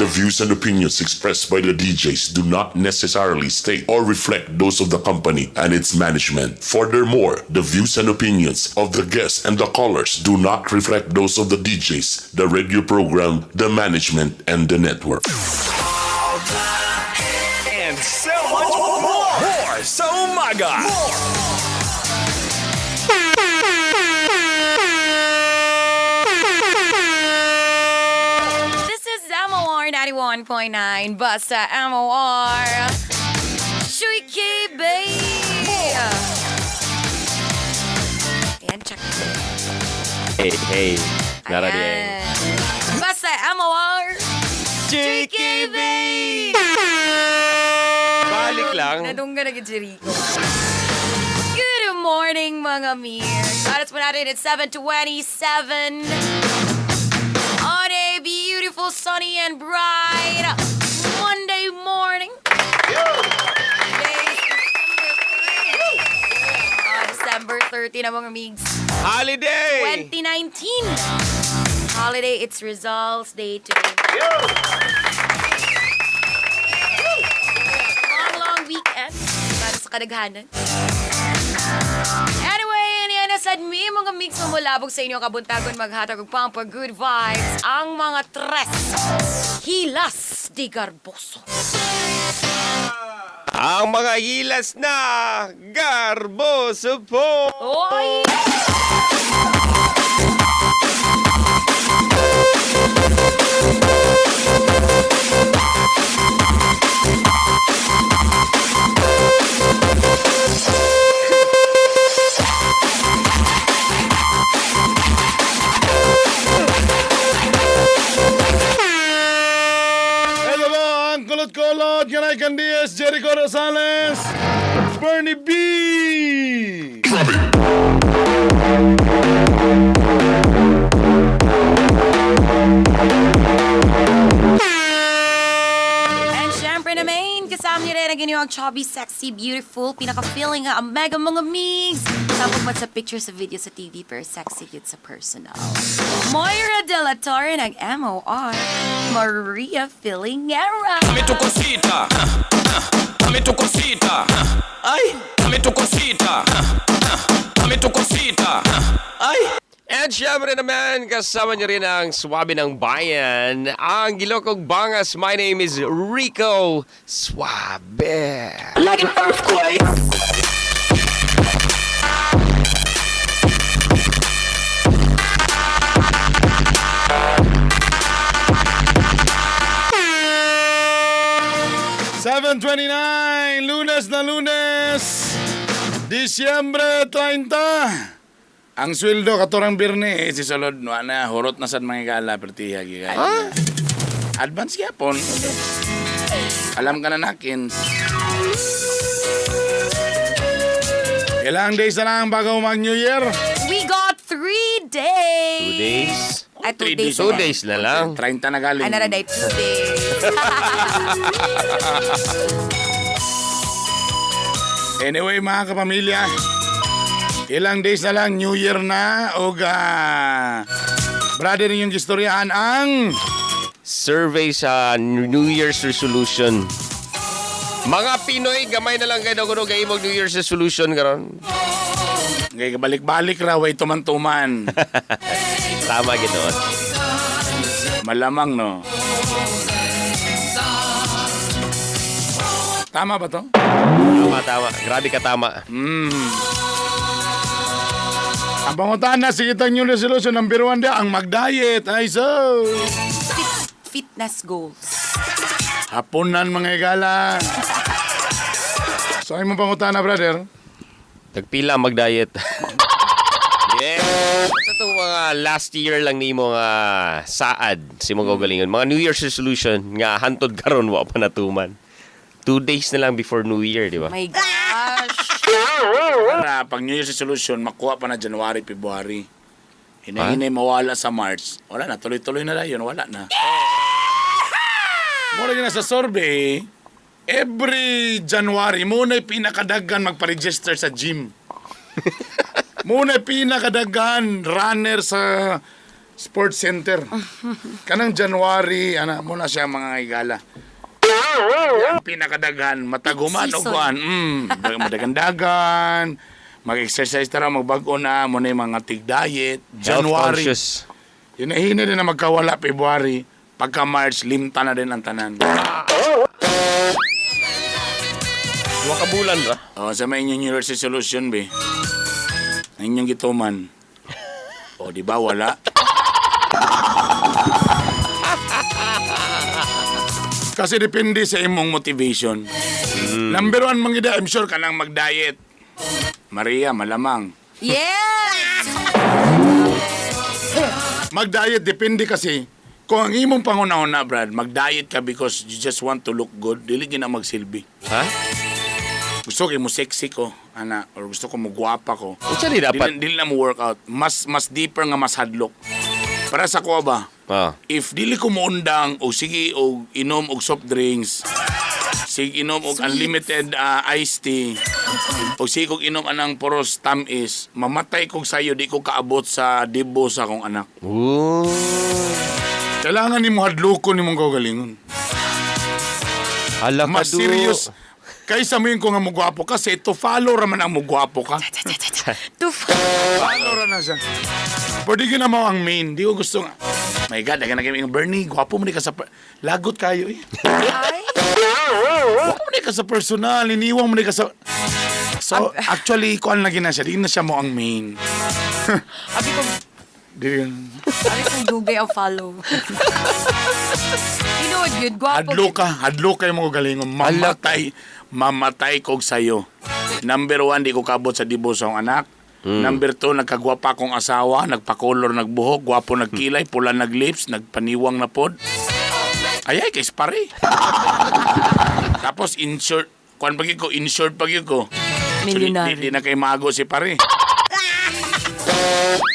The views and opinions expressed by the DJs do not necessarily state or reflect those of the company and its management. Furthermore, the views and opinions of the guests and the callers do not reflect those of the DJs, the radio program, the management, and the network. And so much more. More sa umaga. More. This is MOR 91.9 Basta MOR. Shui KB! Ayan, check. Hey, hey. Nara di ay. Ayan. Basta MOR. Chicky B! Balik lang. Nadungga na gid si Rico. Good morning, mga mir. Oras po natin, it's 7:27 on a beautiful, sunny, and bright Monday morning. Today is December 30. December 30 na, mga migs. Holiday! 2019. Holiday, it's Results Day today. Long, long weekend para sa kadaghanan. Anyway, niya na sad mi mga mix mamulabog sa inyo kabuntagon maghatag og pampa good vibes ang mga tres hilas di garboso. Ang mga hilas na Garboso po! Oy! Hello po, ang kulot-kulot, Ganay Candias, Jericho Rosales, Bernie B! And syempre naman, kasama niyo rin ang inyong chubby, sexy, beautiful, pinaka-feeling nga ang mega mga migs. Tapos man sa picture, sa video, sa TV, pero sexy yun sa personal. Moira De La Torre ng MOR, Maria Filingera. Dame tu cosita. Dame tu cosita. Ay, dame tu cosita. Dame tu cosita. Ay. And syempre naman, kasama niyo rin ang swabe ng bayan, ang Gilokog Bangas. My name is Rico Suabe. Like an earthquake. 7:29, Lunes na Lunes, Disyembre 30. Ang sweldo katurang Birne, eh, si Solod, no, na, hurot na sad mga gala, pertiha, gigay. Advance gyapon. Alam ka na nakins. Ilang days na lang bago mag New Year? We got 3 days. 2 days? Ay, two Three days. days. 2 days na lang. 30 na galing. Ay, naraday, 2 days. Anyway, mga kapamilya, ilang days na lang, New Year na, og brother ninyong gistoryahan ang Survey sa New Year's resolution. Mga Pinoy, gamay na lang kayo kuno kay imong New Year's resolution karon. Ngay balik-balik ra way tuman-tuman. Tama ginoon. Malamang no. Tama ba to? Tama, tama. Grabe ka tama. Ang pangutan na sige tang New Resolution number 1 dia ang mag-diet. Ay so. Fitness goals. Hapunan mga igala. So ay mo pangutan na, brother. Nagpila mag-diet. Yeah. Sa itong mga last year lang nimo nga saad si mong kaugalingon. Mga New Year's resolution nga hantod karon wa pa natuman. 2 days na lang before New Year, di ba? My gosh. Para pag New Year's resolution makuha pa na January, February. Hinahinay mawala sa March. Wala na, tuloy-tuloy na lang yun, wala na. Muna yun na sa survey, every January, muna pinakadagan magpa-register sa gym. Muna pinakadagan runner sa Sports Center. Kanang January, ana mo na siya mga higala. Ang pinakadaghan, mataguman o Season. kuan. Madagandagan, mag-exercise tara, magbag-o na, mo na yung mga tig-diet. Health January. conscious. Hinahina din na magkawala February. Pagka March, limta na din ang tanan. Duha ka bulan ra. Oh, sa may inyong New Year's resolution, be. Ang inyong gituman. O, di ba wala? Kasi depende sa imong motivation. Number one, mga I'm sure ka nang mag-diet. Maria, malamang. Yes! Mag-diet, depende kasi. Kung ang imong pangunahon na, Brad, mag-diet ka because you just want to look good, dili gina magsilbi. Ha? Gusto ko mo sexy ko, ana, or gusto ko mo gwapa ko. Unsa di dapat? Dili, dili na mo workout. Mas deeper nga mas hadlok. Para sa ko ba, if dili ko moundang o sige og inom og soft drinks, sige inom og Sweets. unlimited iced tea, o sige kog inom anang puros tamis, mamatay kog sayo di ko kaabot sa debo sa akong anak. Ooh. Kailangan nimo hadlokon nimong kaugalingon. Hala ka Mas du. serious kaysa mo yung kung nga mo gwapo kasi to follow raman ang mo gwapo ka. To Follow ra na siya. Pero di ko na mo ang main. Di ko gusto nga. My God, daga na kami yung Bernie, gwapo mo ni ka sa... Lagot kayo eh. Ay, Gwapo mo ni ka sa personal, iniwang mo ni ka sa... So, actually, kuan lagi na siya. Di na siya mo ang main. abi ko, Di abi kong dugay ang follow. Tinuod yun, gwapo. Hadlo ka, hadlo kayo mga galingon. Mamatay, mamatay kog sayo. Number one, di ko kabot sa dibo sa akong anak. Number two, nagkagwapa akong asawa, nagpakolor nagbuhok, gwapo nagkilay, pula naglips, nagpaniwang na pod. Ay, ay, kay pare. Tapos insured, kuan pagi ko, insured pagi ko. So, Millionaire. di na kay mago si pare.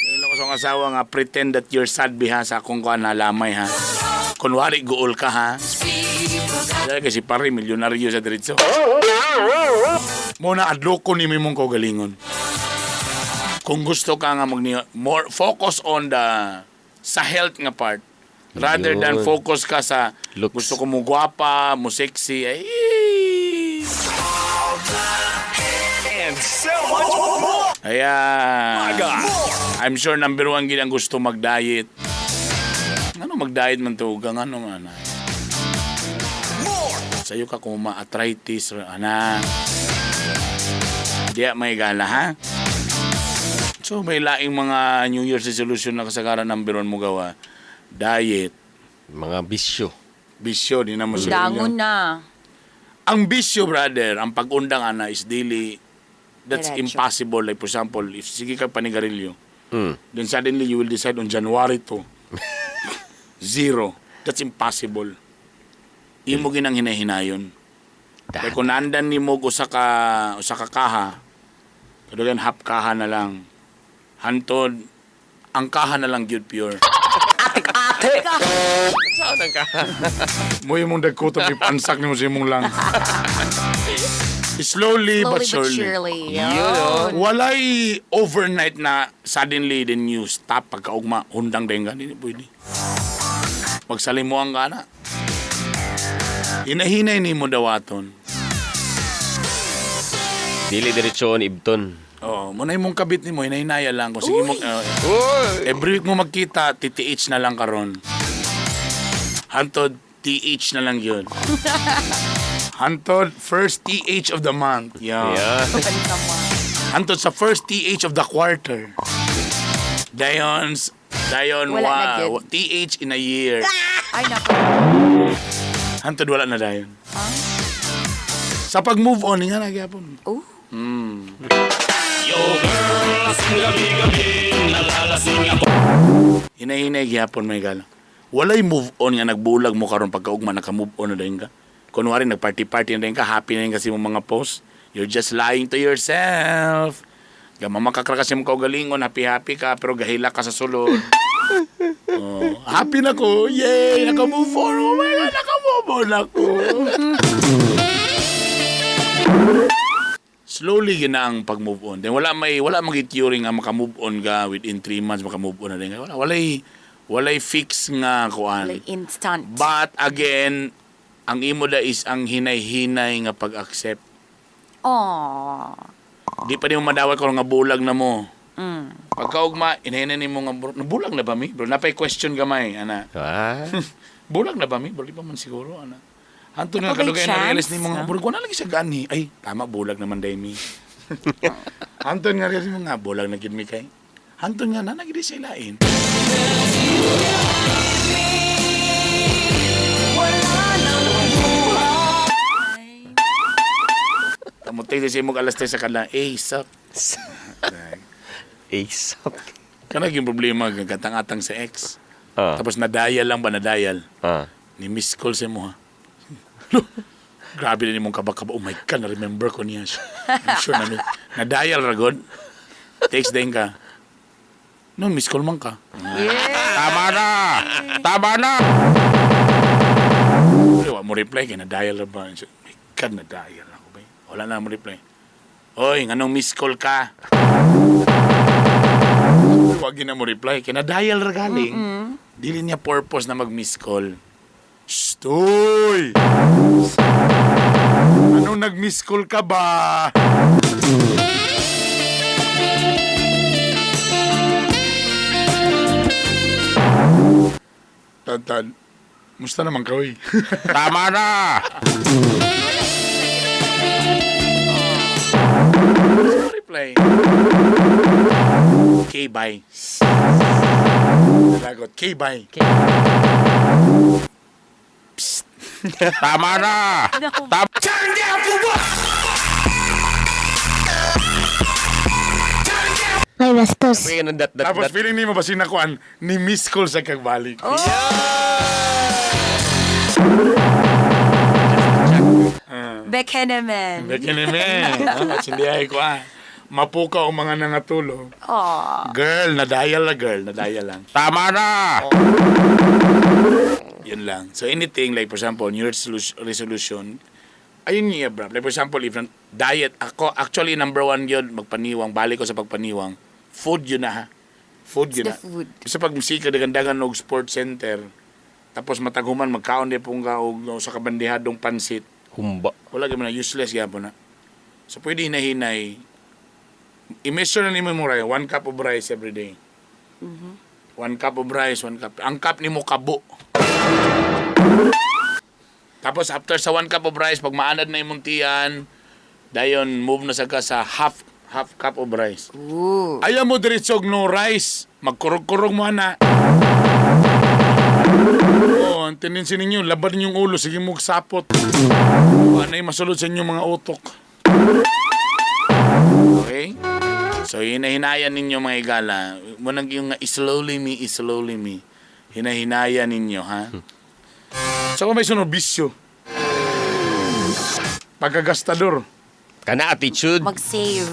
Nilo ko sa akong asawa nga, pretend that you're sad biha sa akong kuan na lamay ha. Kunwari, guol ka ha. Dahil kasi pare, milyonaryo sa diretso. Muna, adloko ni mong kaugalingon. Kung gusto ka nga mag more focus on the sa health nga part rather than Yun. focus ka sa Looks. gusto ko mo gwapa, mo sexy, ay And so much more. Ayan. God. I'm sure number one gid ang gusto mag-diet. Ano mag-diet man to? Gang ano man. ah. Sa'yo ka kung ma-arthritis, ana. Diya may gala, ha? So, may laing mga New Year's resolution na kasagaran number one mo gawa. Diet. Mga bisyo. Bisyo, di na mo siya. Dangon na. Ang bisyo, brother, ang pag-undang, ana, is dili, that's Diretso. impossible. Like, for example, if sige ka panigarilyo, then suddenly you will decide on January 2. Zero. That's impossible. Imo ginang hinahinayon. Kaya kung naandan nimo og usa ka kaha, kadugan half kaha na lang. Hantod ang kaha na lang gyud pure. Saan ang ka? Mo imong dagkutan ipansak nimo sa imong lang. Slowly, Slowly but surely. surely. Yun, oh. Walay overnight na suddenly then you stop pagkaugma hundang dayon ka dili pwede. Magsalimuan ka na. Hinahinay nimo dawaton. Dili diretso ibton. Oo, mo na imong kabit nimo hinahinaya lang kung sige mo Uy! every week mo magkita TTH na lang karon. Hantod TH na lang yun. Hantod first TH of the month. Yeah. Yeah. Hantod sa first TH of the quarter. Dayon, dayon Wala na wa, gyud. TH in a year. Ay, naku. Hantod wala na dayon. Sa pag-move on, nga na gyapon. Oh. Hinahinay gyapon may gala. Walay move on nga nagbulag mo karon pagkaugma naka-move on na dayon ka. Kunwari nagparty-party na dayon ka, happy na dayon kasi mong mga post. You're just lying to yourself. Gama makakra kasi mong kaugalingon, happy-happy ka, pero gahila ka sa sulod. Oh, happy na ko. Yay! Naka-move on. Oh my God, naka-move on ako. Slowly yun na ang pag-move on. Then wala may wala magit theory nga maka-move on ka within 3 months maka-move on na din. Wala walay Walay fix nga kuan. Like instant. But again, ang imo da is ang hinay-hinay nga pag-accept. Aww. Di pa nimo madawat kung nga bulag na mo. Pagkaugma, inahinan nimo nga nabulag na ba mi? Bro, napay question gamay, ana. Ah. Bulag na ba mi? Bro, di pa man siguro, ana. Hanto nga Ako may kadugay na realize chance, nimo nga, no? bro, wala lagi siya gani. Ay, tama, bulag naman day mi. Hanto nga realize mo nga, bulag na gid mi kay. Hanto nga na nagidi siya ilain. Tamutay sa imong alas 3 sa kadla, eh, sup. ASAP. Kanang yung problema, gatang-atang sa ex. Ah. Tapos nadayal lang ba, nadayal. Ah. Ni miss call sa mo ha. Grabe na nimong kabakaba. Oh my God, na-remember ko niya siya. I'm sure na na-dial ra god. Text din ka. No, miss call man ka. Tama na! Tama na! Pero wa mo reply kay na-dial ra ba? Oh my God, na-dial ako ba? Wala na mo reply. Oy, nganong miss call ka? Wag na mo reply kay na-dial ra galing. Dili niya purpose na mag-miss call. Shh, toy! Anong nag-miss call ka ba? Tantan, musta naman ka, oy? Tama na! Reply. Okay, bye. Lagot. Okay, bye. Tama na! Tama May bastos. May ganun dat, dat, Tapos dat. feeling ni mo ba sinakuan ni miss call sa kagbalik. Bekenemen. Bekinime. Hindi ay ko ah. Mapukaw ang mga nangatulog. Aww. Girl, nadayal la girl. Nadayal lang. Tama na! Yun lang. So anything, like for example, New Year's resolution, ayun niya, bro. Like for example, if diet, ako, actually number one yun, magpaniwang, balik ko sa pagpaniwang, food yun na ha. Food yun the na. food. Kasi pag musika, dagandagan og sport center, tapos mataguman, magkaon di pong ka og sa kabandihadong pansit, Humba. wala gyud na useless gyapon na. So pwede hinahinay. I-measure na nimo mo rice, one cup of rice every day. One cup of rice, one cup. Ang cup nimo kabo. Tapos after sa one cup of rice, pag maanad na imong tiyan, dayon move na sa ka sa half half cup of rice. Ooh. Ayaw mo diretsog no rice. Magkurog-kurog mo ana. Oh, ang tendency ninyo, laban ninyong ulo, sige mo sapot. Ano yung masulod sa inyong mga utok. Okay? So, hinahinayan ninyo mga igala. Munang yung nga, slowly me, slowly me. Hinahinaya ninyo, ha? So, kung may sunod, bisyo. Pagkagastador. Kana attitude. Mag-save.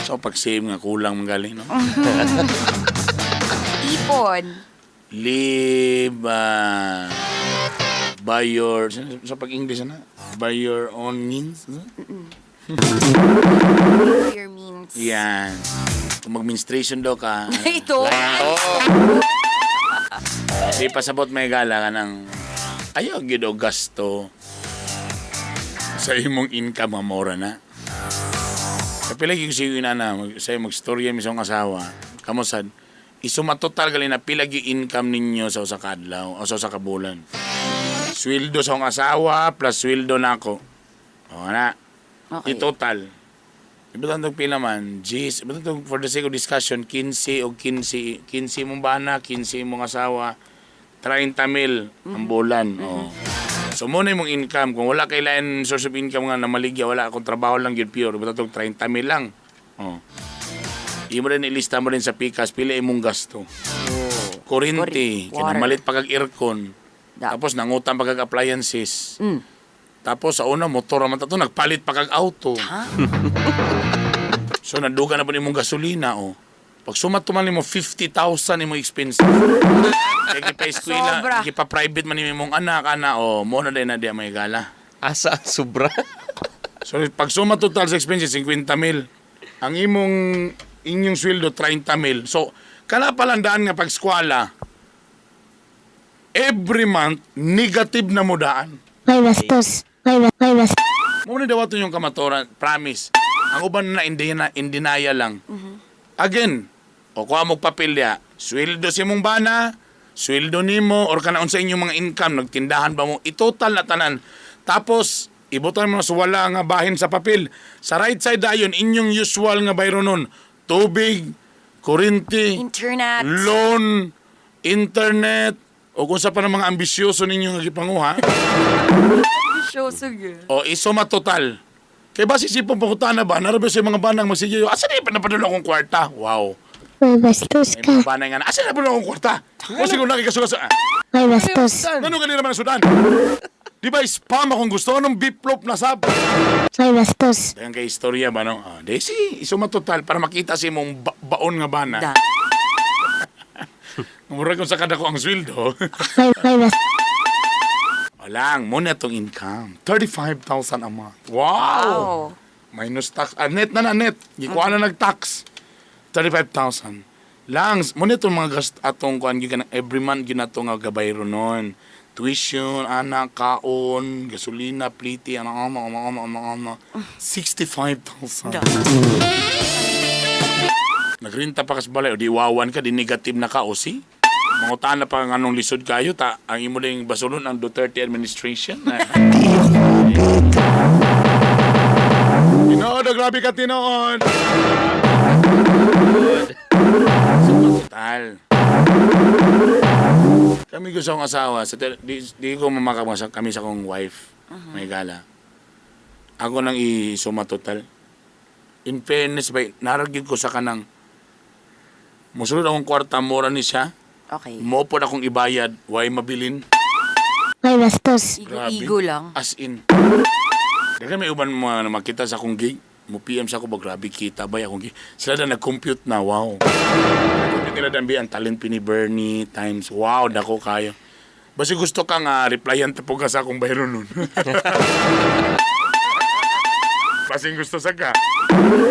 So, pag-save nga, kulang magaling, no? Ipon. Live by your sa pag-English na by your own means. Your means. Yan. Kung mag-menstruation daw ka, Ito. di pasabot may gala ka ng ayaw gyud og gasto sa imong income nga mora na. Kapila gyud siya inana mag, sa magstorya mi sa akong asawa. Kamo sad isuma total gali na pila gyud income ninyo sa usa ka adlaw o sa usa ka bulan. Sweldo sa akong asawa plus sweldo nako. O na. Okay. I-total. Iba tong pila man, jeez, iba tong for the sake of discussion, 15 o 15, 15 mong bana, 15 mong asawa, 30 mil ang bulan. Oh. So muna imong income, kung wala kay lain source of income nga namaligya, wala akong trabaho lang gyud pure, iba tong 30 mil lang. Oh. Imo rin ilista mo rin sa Pikas, pila imong gasto. Kurente, Water. kinamalit pa kag aircon. Da. Tapos nangutang pa kag appliances. Tapos sa una motor man tato nagpalit pa kag auto. Ha? So naduga na po nimong gasolina oh. Pag sumat tuman nimo 50,000 nimo expenses. Kaya gipa-eskwela, Sobra. gipa-private man nimo imong anak ana oh, mo na din na di may gala. Asa ang sobra? So pag suma total sa expenses 50 mil. Ang imong inyong sweldo 30 mil. So Kana palandaan nga pag-eskwela, every month, negative na mo daan. May bastos. May bastos. Mo ni dawaton yung kamaturan, promise. Ang uban na hindi na in denial lang. Again, o kuha mo papilya, sweldo si mong bana, sweldo nimo or kana unsa inyong mga income, nagtindahan ba mo, itotal na tanan. Tapos ibutan mo na sa wala nga bahin sa papel. Sa right side dayon inyong usual nga bayro nun, tubig, kuryente, Internet. loan, internet, o kung sa pa ng mga ambisyoso ninyo nga gipanguha. Ambisyoso gyud. O isoma total. Kay ba sisipong pangutana ba, narabi sa mga banang magsige, asa na pinapadala akong kwarta? Wow. May bastos May ka. mga banang nga na, asa na pinapadala akong kwarta? O siguro nakikasuka sa, May bastos. ano kanila man ang Sudan? Di ba spam akong gusto? Anong biplop na sab? May bastos. Dayan kay istorya ba no? Ah, di si, isoma total para makita si mong baon nga bana. Da. Mura kung sa kada ko ang sweldo. May bastos. Walang, muna tong income. 35,000 a month. Wow! Wow. Minus tax. Ah, net na na, net. Gikuha na nag-tax. 35,000. Lang, muna itong mga gast atong kuan gikan every month ginato nga gabayro nun. Tuition, anak, kaon, gasolina, pliti, ano, ano, ano, ano, ano, ano. 65,000. Da. Nagrinta pa kas balay, o di wawan ka, di negative na ka, o si? Mangutaan na pa ang anong lisod kayo, ta, ang imo ring basulon ang Duterte administration. Tinuod, oh, grabe ka tinuod. Total. Kami gusto akong asawa, sa di ko mamakabasa kami sa akong wife, may gala. Ako nang isuma total. In fairness, ba, naragid ko sa kanang musulod akong kwarta, mura ni siya. Okay. Mo po akong ibayad, why mabilin? May bastos. Igo-igo lang. As in. Daghan may uban mga na makita sa akong gig. Mo PM sa ako ba, grabe kita ba akong gig. Sila na nag-compute na, wow. Nag-compute nila dambi ang talent pini Bernie times, wow, dako kayo. Basta gusto ka nga, replyan ta po ka sa akong bayro nun. Basing gusto sa ka.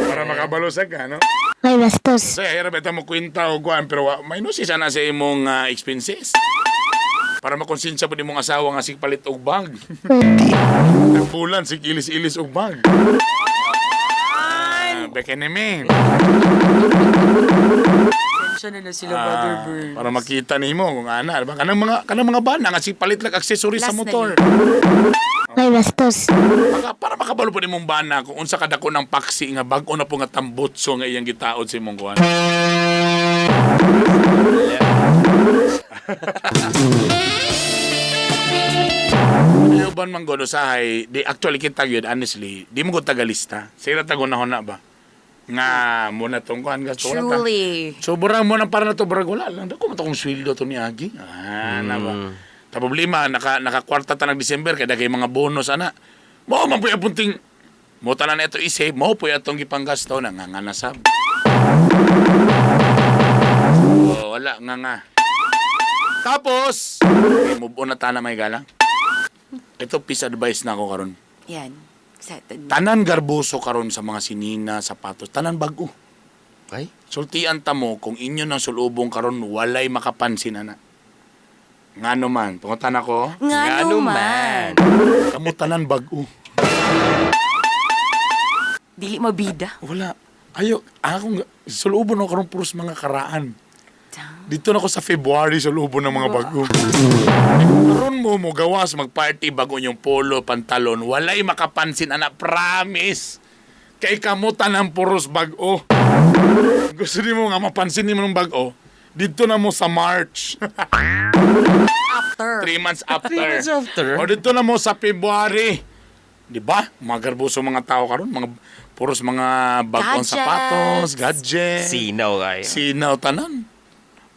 Para makabalo sa ka, no? May bastos. Sa hirap ito mo kwenta o kuan pero wa, may nusi sana sa imong expenses. Para makonsensya po ni mong asawa nga sig palit og bag. Nagbulan sig ilis-ilis og bag. Beke namin. Siya na na sila, Brother Bird. Para makita nimo kung ana, diba? Kanang mga bana nga sig palit lang accessories sa Last na motor. May bastos. Maka, para makabalo po nimong bana kung unsa kadako ng paksi nga bag-o na po nga tambutso nga iyang gitaod sa imong kuan. Ano ban man gono sahay, di actually kita gyud honestly, di mo ko tagalista. Sira tago na hona ba? Nga mo na tong kuan gasto wala ta. Truly. So burang mo na para na to burang wala lang dako man to kong sweldo to ni Agi. Ah, na ba. Ta problema naka kwarta ta nag December kay daghay mga bonus ana. Mao man puy apunting mo tanan ito i-save mo puy atong gipanggasto na nga nga nasab. Oh, wala nga nga. Tapos, okay, move on na ta na may galang. Ito peace advice na ako karon. Yan. Excited. Tanan garboso karon sa mga sinina, sapatos, tanan bag-o. Ay? Sultian ta mo kung inyo nang sulubong karon walay makapansin ana. Ngano man, pangutan ako, Nga man. kamo tanan bag-o. Dili mabida. Wala. Ayo, akong sulubon ako karon puros mga karaan. Damn. Dito na ako sa February sulubon ng mga bago. Karon mo mo gawas magparty bago yung polo, pantalon, walay makapansin ana, promise. Kay kamo tanan puros bag-o. Gusto nimo nga mapansin nimo ng bag-o, dito na mo sa March. After. 3 months after. 3 months after? O dito na mo sa February. Di ba? Mga garboso mga tao karon, mga puros mga bagong Gadgets. sapatos, gadgets. Sinaw kayo. Sinaw tanan.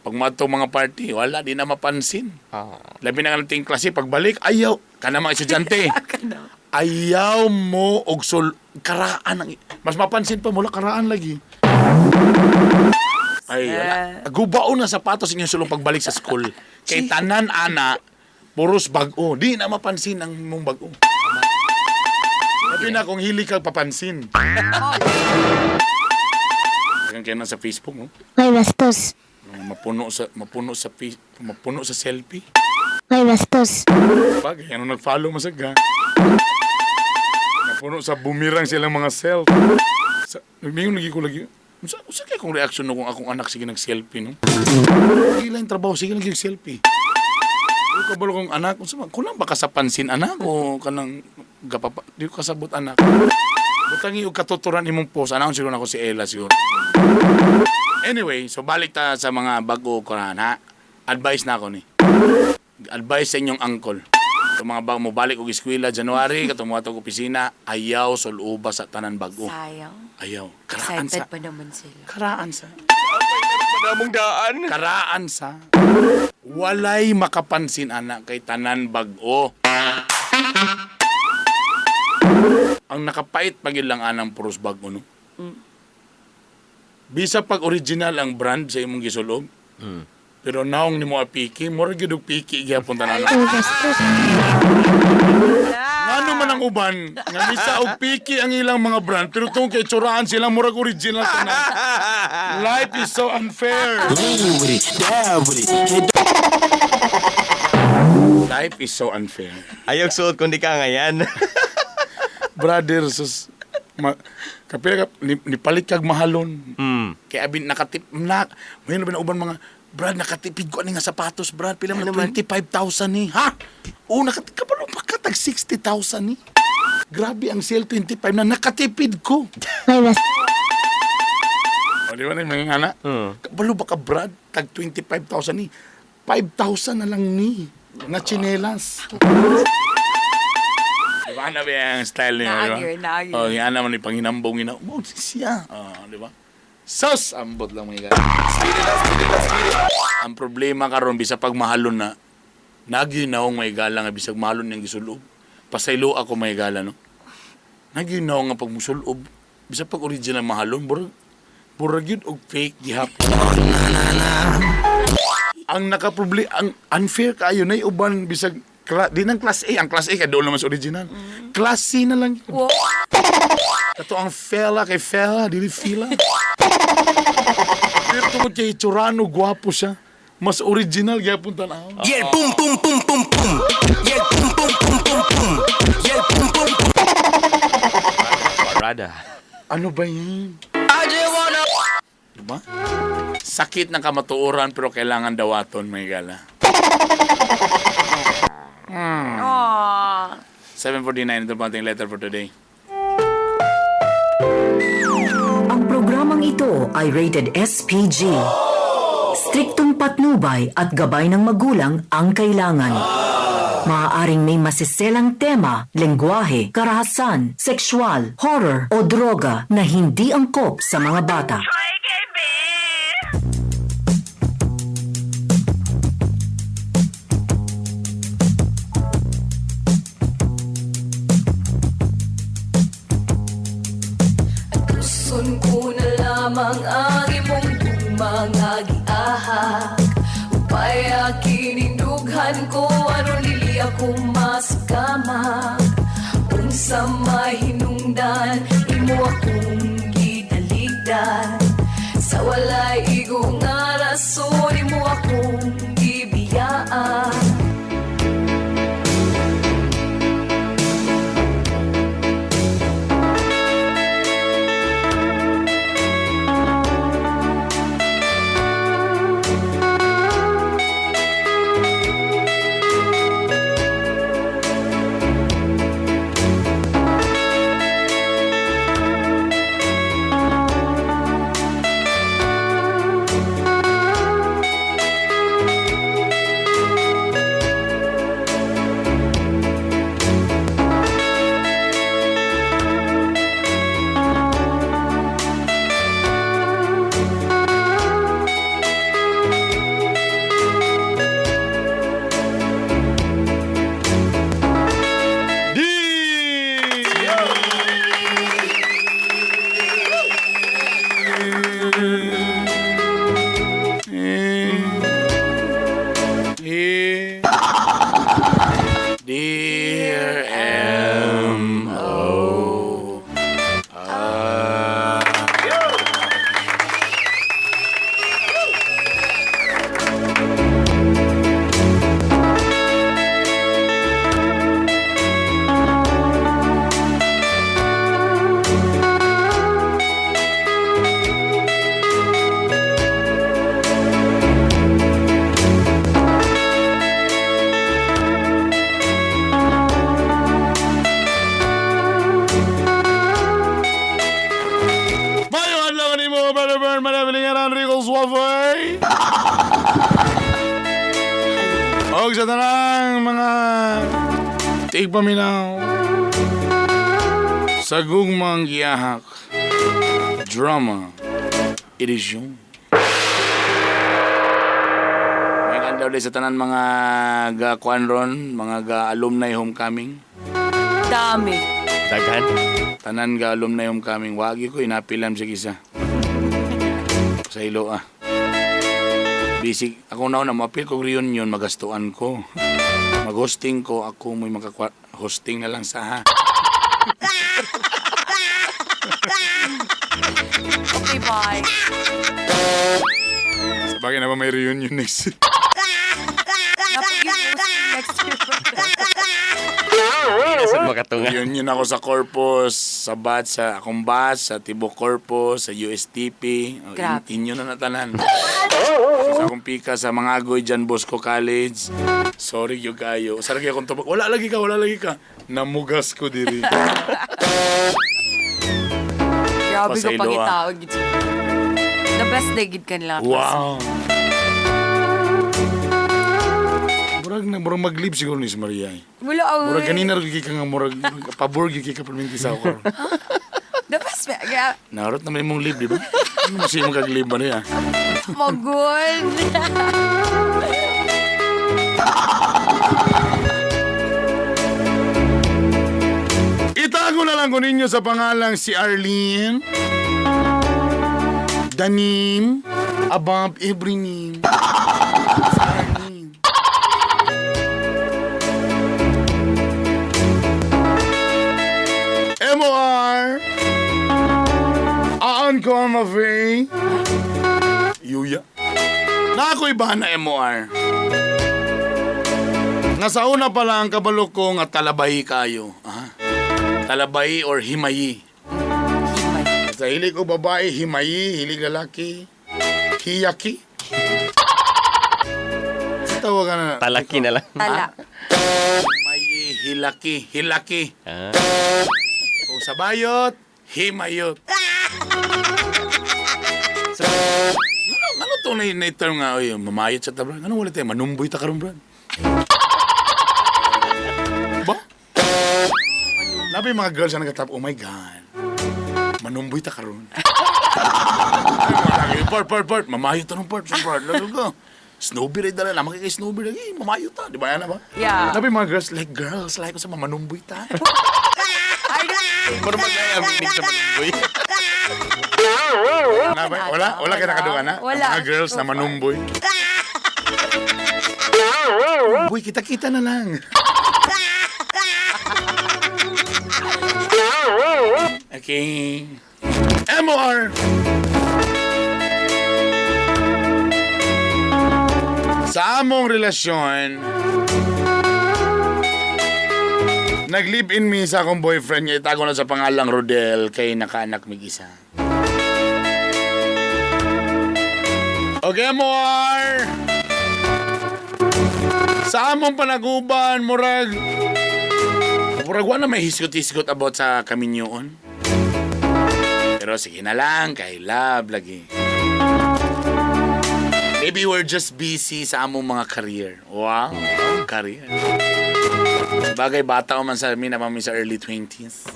Pag mato mga party, wala di na mapansin. Ah. Labi na nga nating klase pagbalik, ayaw kana mga estudyante. Kana. Ayaw mo og sul karaan ang mas mapansin pa mula karaan lagi. Ay, wala. Gubaon na sapatos inyong sulong pagbalik sa school. Kay tanan ana, puros bag-o. Di na mapansin ang mong bag-o. Labi na kung hili kag papansin. Daghang kayo na sa Facebook, no? May bastos. Mapuno sa selfie. May bastos. Bagay, ano nag-follow masag ha? Napuno sa bumirang silang mga self. Sa, nagmingon lagi ko lagi. Usa kay akong reaction no kung akong anak sige nag-selfie no? Sige lang yung trabaho, sige lang yung selfie. Di ko kabalo kong anak, unsa man, kulang ba ka sa pansin anak o kanang gapapa, di ko kasabot anak. Butangi og katuturan imong post, anong siguro nako si Ella siguro. Anyway, so balik ta sa mga bago ko na, ha? Advice na ako ni. Advice sa inyong uncle. Sa mga bago mo balik og eskwela January, katong mo og opisina, ayaw suluba sa tanan bago. Sayang. Ayaw. Karaan Excited sa. pa naman sila. Karaan sa. Madamong daan. Karaan sa. Walay makapansin anak kay tanan bag-o. Ang nakapait pag yun lang anang puros bag-o no. Bisa pag original ang brand sa imong gisulob. Pero naong nimo apiki, mura gyud og piki gyapon tanan. May bastos. Ngano man ang uban, nga bisa og piki ang ilang mga brand, pero tungkol kay tsuraan sila murag original tanan. Life is so unfair. Life is so unfair. Ayaw suot kundi ka ngayan. Brother, sus, ma, kapila ka, nipalit kag mahalon. Kaya abin nakatip, na, may na uban mga, Brad, nakatipid ko ani nga sapatos, Brad. Pila man 25,000 ni. Ha? Oo, nakatip ka pa tag 60,000 ni. Grabe ang sale 25 na nakatipid ko. May bastos. O, di ba na yung mga anak? Kabalo ba ka, Brad? Tag 25,000 ni. 5,000 na lang ni. Na chinelas. Di ba? Ano ba yung style niya? Di ba? Naagir, naagir. Oh, yan naman yung panginambong ina. Oh, siya. Oh, di ba? Sus! Ambot lang mga guys. Ang problema karon bisa pag mahalon na, nagyinaw may gala nga bisag mahalon niyang gisulob. Pasaylo ako may gala, no? Nagyinaw nga pag musulob, bisa pag original mahalon, murag, murag yun og fake gihapon. Ang nakaproble ang unfair kayo na uban bisag di nang class A, ang class A kay doon naman sa original. Class C na lang. Yun. Wow. Kato ang fella kay fella, dili fila. Pero tungod kay Churano, gwapo siya. Mas original gyapon tan-aw. Yeah, boom, boom, boom, boom, boom. Yeah, boom, boom, boom, boom, boom. Yeah, boom, boom, boom. Parada. Ano ba yan? I just wanna. Diba? Sakit ng kamatuoran pero kailangan dawaton, may gala. Aww. 7:49, ito po ating letter for today. Ang programang ito ay rated SPG. Striktong patnubay at gabay ng magulang ang kailangan. Maaaring may masiselang tema, lengguwahe, karahasan, sexual, horror o droga na hindi angkop sa mga bata. Tuson ko na lamang ang imong mga giahak. Upay kinindughan ko aron dili ako masakamak. Unsa mahinungdan imo akong gitaligdan. Sa walay igo nga rason imo akong gibiyaan. E Dear M O R. Og sa tanang mga tigpaminaw sa gugmang giyahak drama edisyon. May adlaw day sa tanan mga ga kuan ron, mga ga alumni homecoming. Dami. Daghan. Tanan ga alumni homecoming. Wagi ko inapilam sa isa. Sa ilo ah. Basic, ako na na mapil ko reunion, magastuan ko. Mag-hosting ko, ako mo'y makakwa hosting na lang sa ha. Okay, bye. Bagay na ba may reunion next? Napag yung hosting next year. Hindi na sa makatunga. Reunion ako sa Corpus, sa BAT, sa akong BAT, sa Tibok Corpus, sa USTP. O, Grabe. inyo na natanan. Sa akong pika sa mga agoy dyan, Bosco College. Sorry yung kayo. Sarang akong tubag. Wala lagi ka, wala lagi ka. Namugas ko diri. Grabe ko Pasaylo, ah. pangitaog. The best day gid ka nila. Wow. Murag na, murag mag-leave siguro ni si Maria eh. Wala, oy. Murag kanina rin ka nga, murag, pabor gyud kay ka perminti sa ako. karon. The best. Grabe. Narot naman imong leave, di ba? Ano mo siya imong kag-leave ba niya? Magod. Itago na lang ko ninyo sa pangalang si Arlene. The name above every name. Si Arlene. MOR. Aan ko ang mafe. Yuya. Na ako'y ba na MOR? Nga sa una pa lang kabalo ko nga talabay kayo. Ah? Talabay or himayi. Himay. Sa hilig ko babae, himayi, hilig lalaki, hiyaki. Sa tawag ka na. Talaki na lang. Tala. Himayi, hilaki, hilaki. Ah. Kung sa bayot, himayot. So, ano to na term nga, oy, mamayot sa tabra? Ano wala tayo, manumboy ta karon brad? Ba? Labi mga girls na nagkatap, oh my God, manumboy ta karon. Ay, part, part, part, mamayot ta nung part, sa part, lalo ko. Snowbee rin dala, lamang kay Snowbee lagi, mamayot ta, di ba yan ba? Yeah. Labi mga girls, like sa manumboy ta. I don't Pero magkaya ang meaning sa manumboy. Wala, ba? Wala, wala kayo nakaduga na? Wala. Ang mga girls na manumboy. Boy, kita-kita na lang. Okay. MOR! Sa among relasyon, nag-live-in mi sa akong boyfriend niya. Itago na sa pangalang Rodel kay nakaanak mig isa. Okay, MOR! Sa among panaguban, murag wala may hisgot-hisgot about sa kaminyoon. Pero sige na lang, kay love lagi. Maybe we're just busy sa among mga career. Wow, career. Bagay, bata ko man sa amin, naman mi sa early 20s.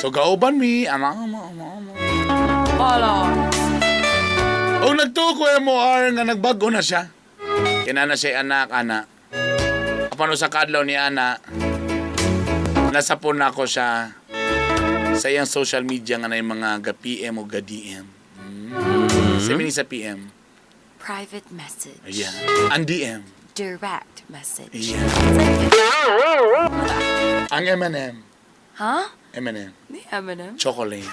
So, gauban mi, ama, ama, ama, ama. Follow. O nagtuo ko MOR nga nagbago na siya. Kinana siya anak, ana. Apano sa kadlaw ni ana, nasapon na ako siya sa iyang social media nga na yung mga ga-PM o ga-DM. Mm. Sa sa PM. Private message. Yeah. Ang DM. Direct message. Yeah. Ang M&M. Huh? M&M. Ni Eminem. Chocolate.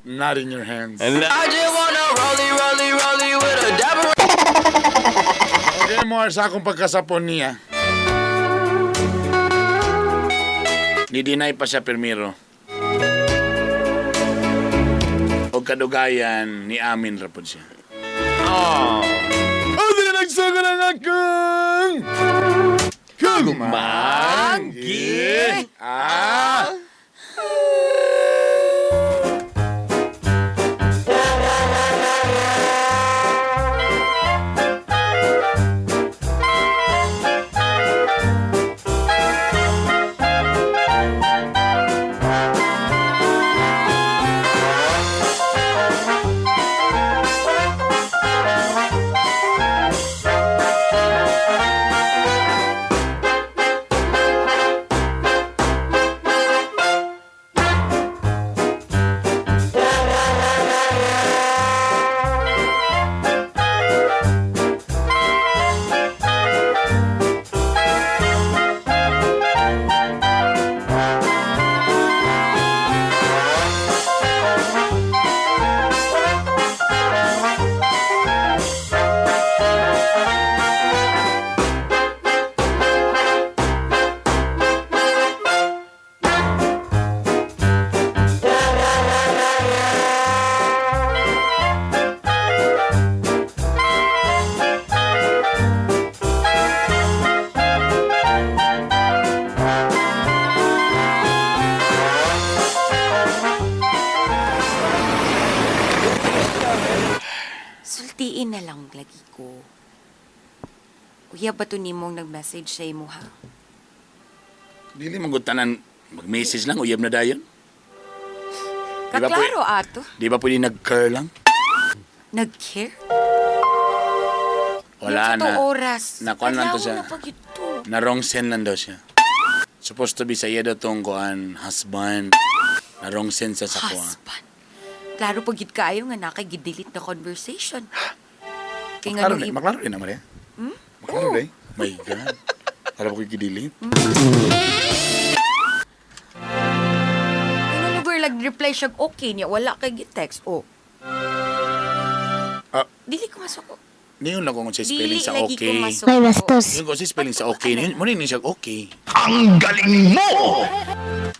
Not in your hands. I just wanna rollie, rollie, rollie with a dapper. Okay, more sa akong pagkasapon niya. Ni-deny pa siya pirmiro. O kadugayan, ni amin ra pod siya. Oh. Oh, di na nagsaga ng akong Kagumanggi. Ah! Sultiin na lang lagi ko. Uya ba to nimong nag-message sa imo ha? Dili man gud tanan mag-message lang uyab na dayon. Di ba Kaklaro ato. Di ba pwede nag-care lang? Nag-care? Wala Sa na. oras. Nakuan lang to Adlaw siya. na pag ito. Na wrong send lang daw siya. Supposed to be sa iya daw tong kuan husband. Na wrong send siya sa kuan. Husband. Klaro pag gid kaayo nga nakay-delete na conversation. Kay nga Maklaro nung na, maklaro rin na Maria. Hmm? Maklaro rin. My God. Alam ko gidelete. Ano lugar nag-reply siya okay niya, wala kay gi-text. Oh. Ah. Dili ko masuko. Niyon lang kung sa Dili spelling sa lagi ko okay. masuko. May bastos. Yung kung sa spelling sa okay, niyon mo rin siya okay. Ang galing mo!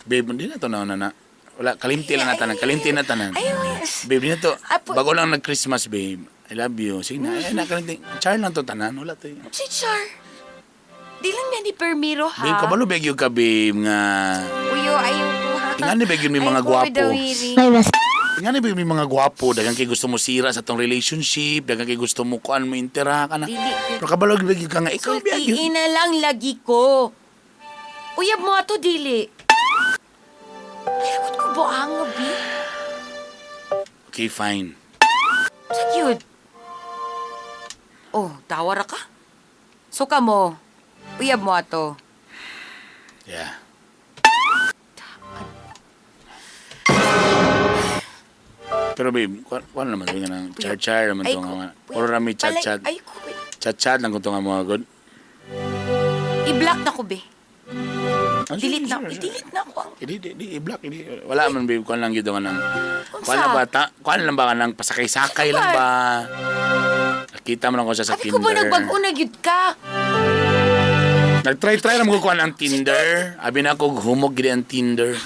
Babe, hindi na to na na na. Wala, kalimti lang na tanan. Kalimti na tanan. Ay, yes. Babe, di na to. Ah, Bago lang nag-Christmas, babe. I love you. Sige na, ay, na, kalimti. Char lang to tanan. Wala to. eh. Si Char. Di lang na ni Permiro ha. Babe, kabalo beg you ka, babe, nga. Uyo, ayaw ko ha. Ingani ba yun may mga Ayaw ko gwapo? bidawiri. May bastos. Nga na ba yung may mga gwapo, daghang kay gusto mo sira sa tong relationship, daghang kay gusto mo kuan mo interact ana. Dili. Pero kabalo gyud ka nga ikaw biyag yun. Sultiin na lang lagi ko. Uyab mo ato, dili. Ay, ko buang bi. Okay, fine. Sa cute. Oh, tawa ra ka. Suka mo. Uyab mo ato. Yeah. Pero babe, kuan kuan naman to nga nang char-char naman Ay, to nga. ko- Oro rami chat-chat. Palay- Ay, ko. Chat-chat lang ko to nga mga good. I-block na ko, be. Ah, Delete na. sure, sure, sure. I-delete na ko ang... Hindi, di, di, i-block, hindi. Wala man babe, kuan lang gyud nga nang. Unsa? Kuan lang ba, ta, kuan lang ba ka nang pasakay-sakay lang ba? Nakita mo lang ko siya sa Abi ko ba Tinder. nagbag-o na gyud ka? Nag-try-try na mo kuan ang Tinder. Abi na ako humog gid ang Tinder.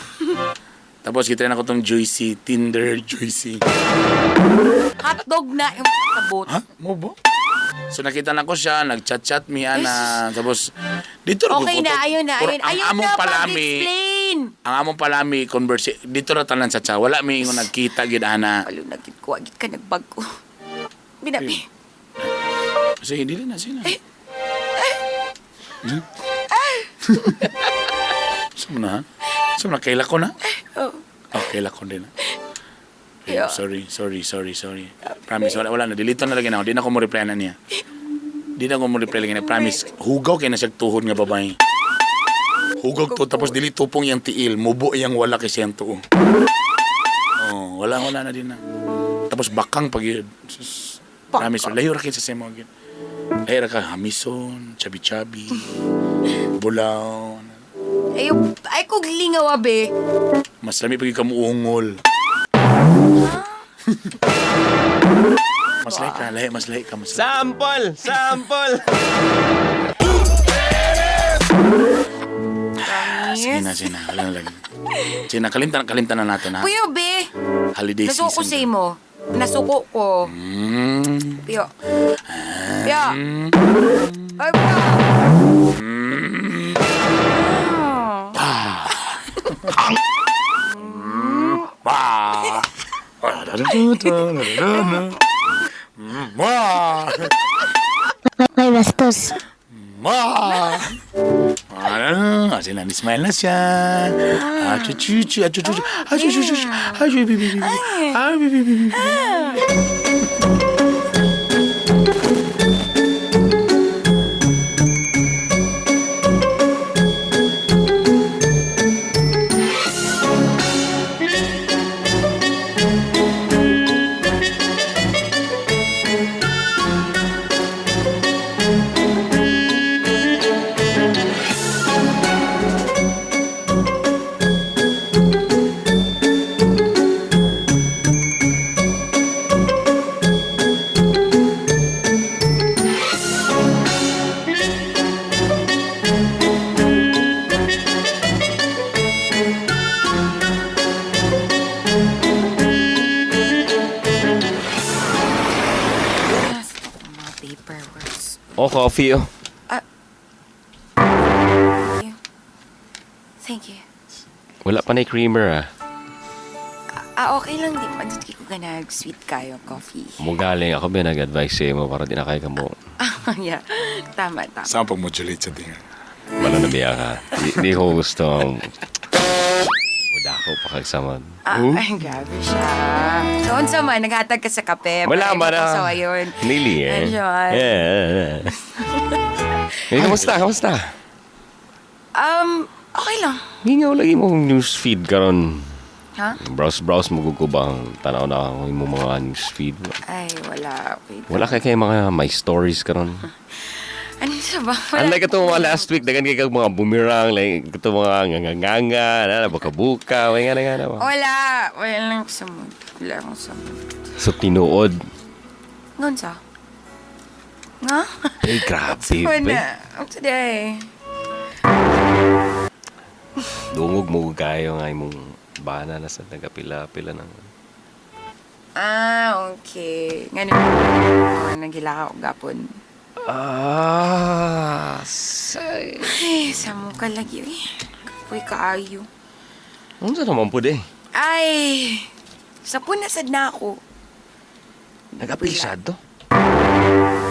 Tapos gitry na ko tong Juicy, Tinder Juicy. Hotdog na yung sabot. Ha? Mo ba? So nakita na ko siya, nag-chat-chat mi ana. Tapos dito ra Okay ko na, to- ayun na, Pero ayun. Ang Ayun among na, palami, pag-explain. ang among palami converse dito ra tanan sa chat. Wala mi ingon nagkita gid ana. Alo na gid ko, agit ka nagbago. Binabi. Sige, dili na sila. Hmm? Saan mo na ha? Saan mo na? Kaila ko na? Oh. Oh, kaila ko din na. Yeah. Sorry, sorry, sorry, sorry. Promise, wala, wala na. Delete na lagi na ako. Di na ako mo reply na niya. Di na ako mo reply lagi na. Promise, hugaw kay na siya tuhod nga babae. Hugaw to, tapos dili tupong iyang tiil. Mubo iyang wala kay siyang tuo. Oh, wala, wala na din na. Tapos bakang pag yun. Sus, promise, layo ra kay sa semo gyud. Layo ra ka hamison, chabi-chabi, bulaw. Ay, ay kog lingaw abe. Mas lami pag kamuungol. Mas lahi ka, lahi, mas lahi ka, mas lahi. Sample! Sample! Sige na, sige na. Wala na lagi. Sige na, kalimtan, kalimtan na natin, ha? Puyo be. Holiday Nasuko season. sa imo. Nasuko ko. Piyo. Piyo. Ay, piyo. Wah! Wah! May bastos. Wah! Ah, sige na, smile na siya. Ah, chu chu chu, ah, chu chu chu, ah, chu chu chu, ah, chu bi bi bi, ah, bi bi bi bi. Yes, ako mga paperworks. Oh, coffee oh. Thank you. Wala pa na yung creamer ah. Ah, okay lang di man. Di ko ganag sweet kayo coffee. Mugaling ako ba nag-advise sa imo para di na kayo kamo. Ah, yeah. Tama, tama. Saan pag-modulate sa tinga? Wala na biya ka. Di ko gusto. Mudako pa kagsamad. Ah, ay, grabe siya. So, unsa man, naghatag ka sa kape. Wala man ah. So, ayun. Nili eh. Ayun. Yeah. Eh, kamusta? Kamusta? Okay lang. Hingaw lagi mo newsfeed karon. Ha? Browse-browse mo ko ba ang tanaw na ako imong mga newsfeed. Ay, wala. Wait. Wala kay kay mga my stories karon. Ano siya ba? Wala. Unlike itong mga last week, dagan kay kag mga boomerang, like ito mga nganganga, na buka-buka, may nga na nga na ba? Wala. Wala lang sa mood. Wala akong sa mood. So tinuod. Noon sa? Nga? Eh, grabe. Wala. Ang today. Dungog mo kayo nga imong bana na sa nagapila-pila ng Ah, okay. Ganun. Oh, naghila ako gapon. Ah, say. Ay, sa mukha lagi. Eh. Kapoy kaayo. Unsa naman pud eh? Ay, sa punasad na ako. Nagapil sad to.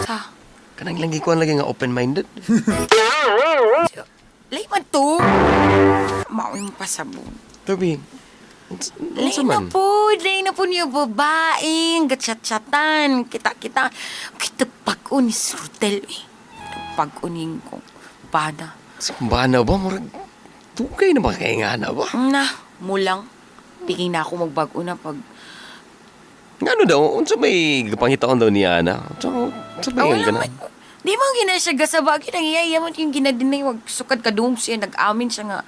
Sa, Kanang lang gikuan lagi nga open-minded. lay man to. Maoy mo pasabog. Tabi. Lay Unsa na man? po, lay na po niyo babaeng, gatchat-chatan, kita-kita. Kita pag-o ni Srutel eh. Pag-o ni kong bana. Bana ba murag dugay na ba kay nga na ba? Na, mulang. Piging na ako magbago na pag. Ngano daw unsa may gapangitaon daw niya ana? Unsa unsa may Ah, wala gana? man. Di mo gina siya gasabag. Yun ang iya mo yung ginadinay. Wag sukad kadung siya. Nag-amin siya nga.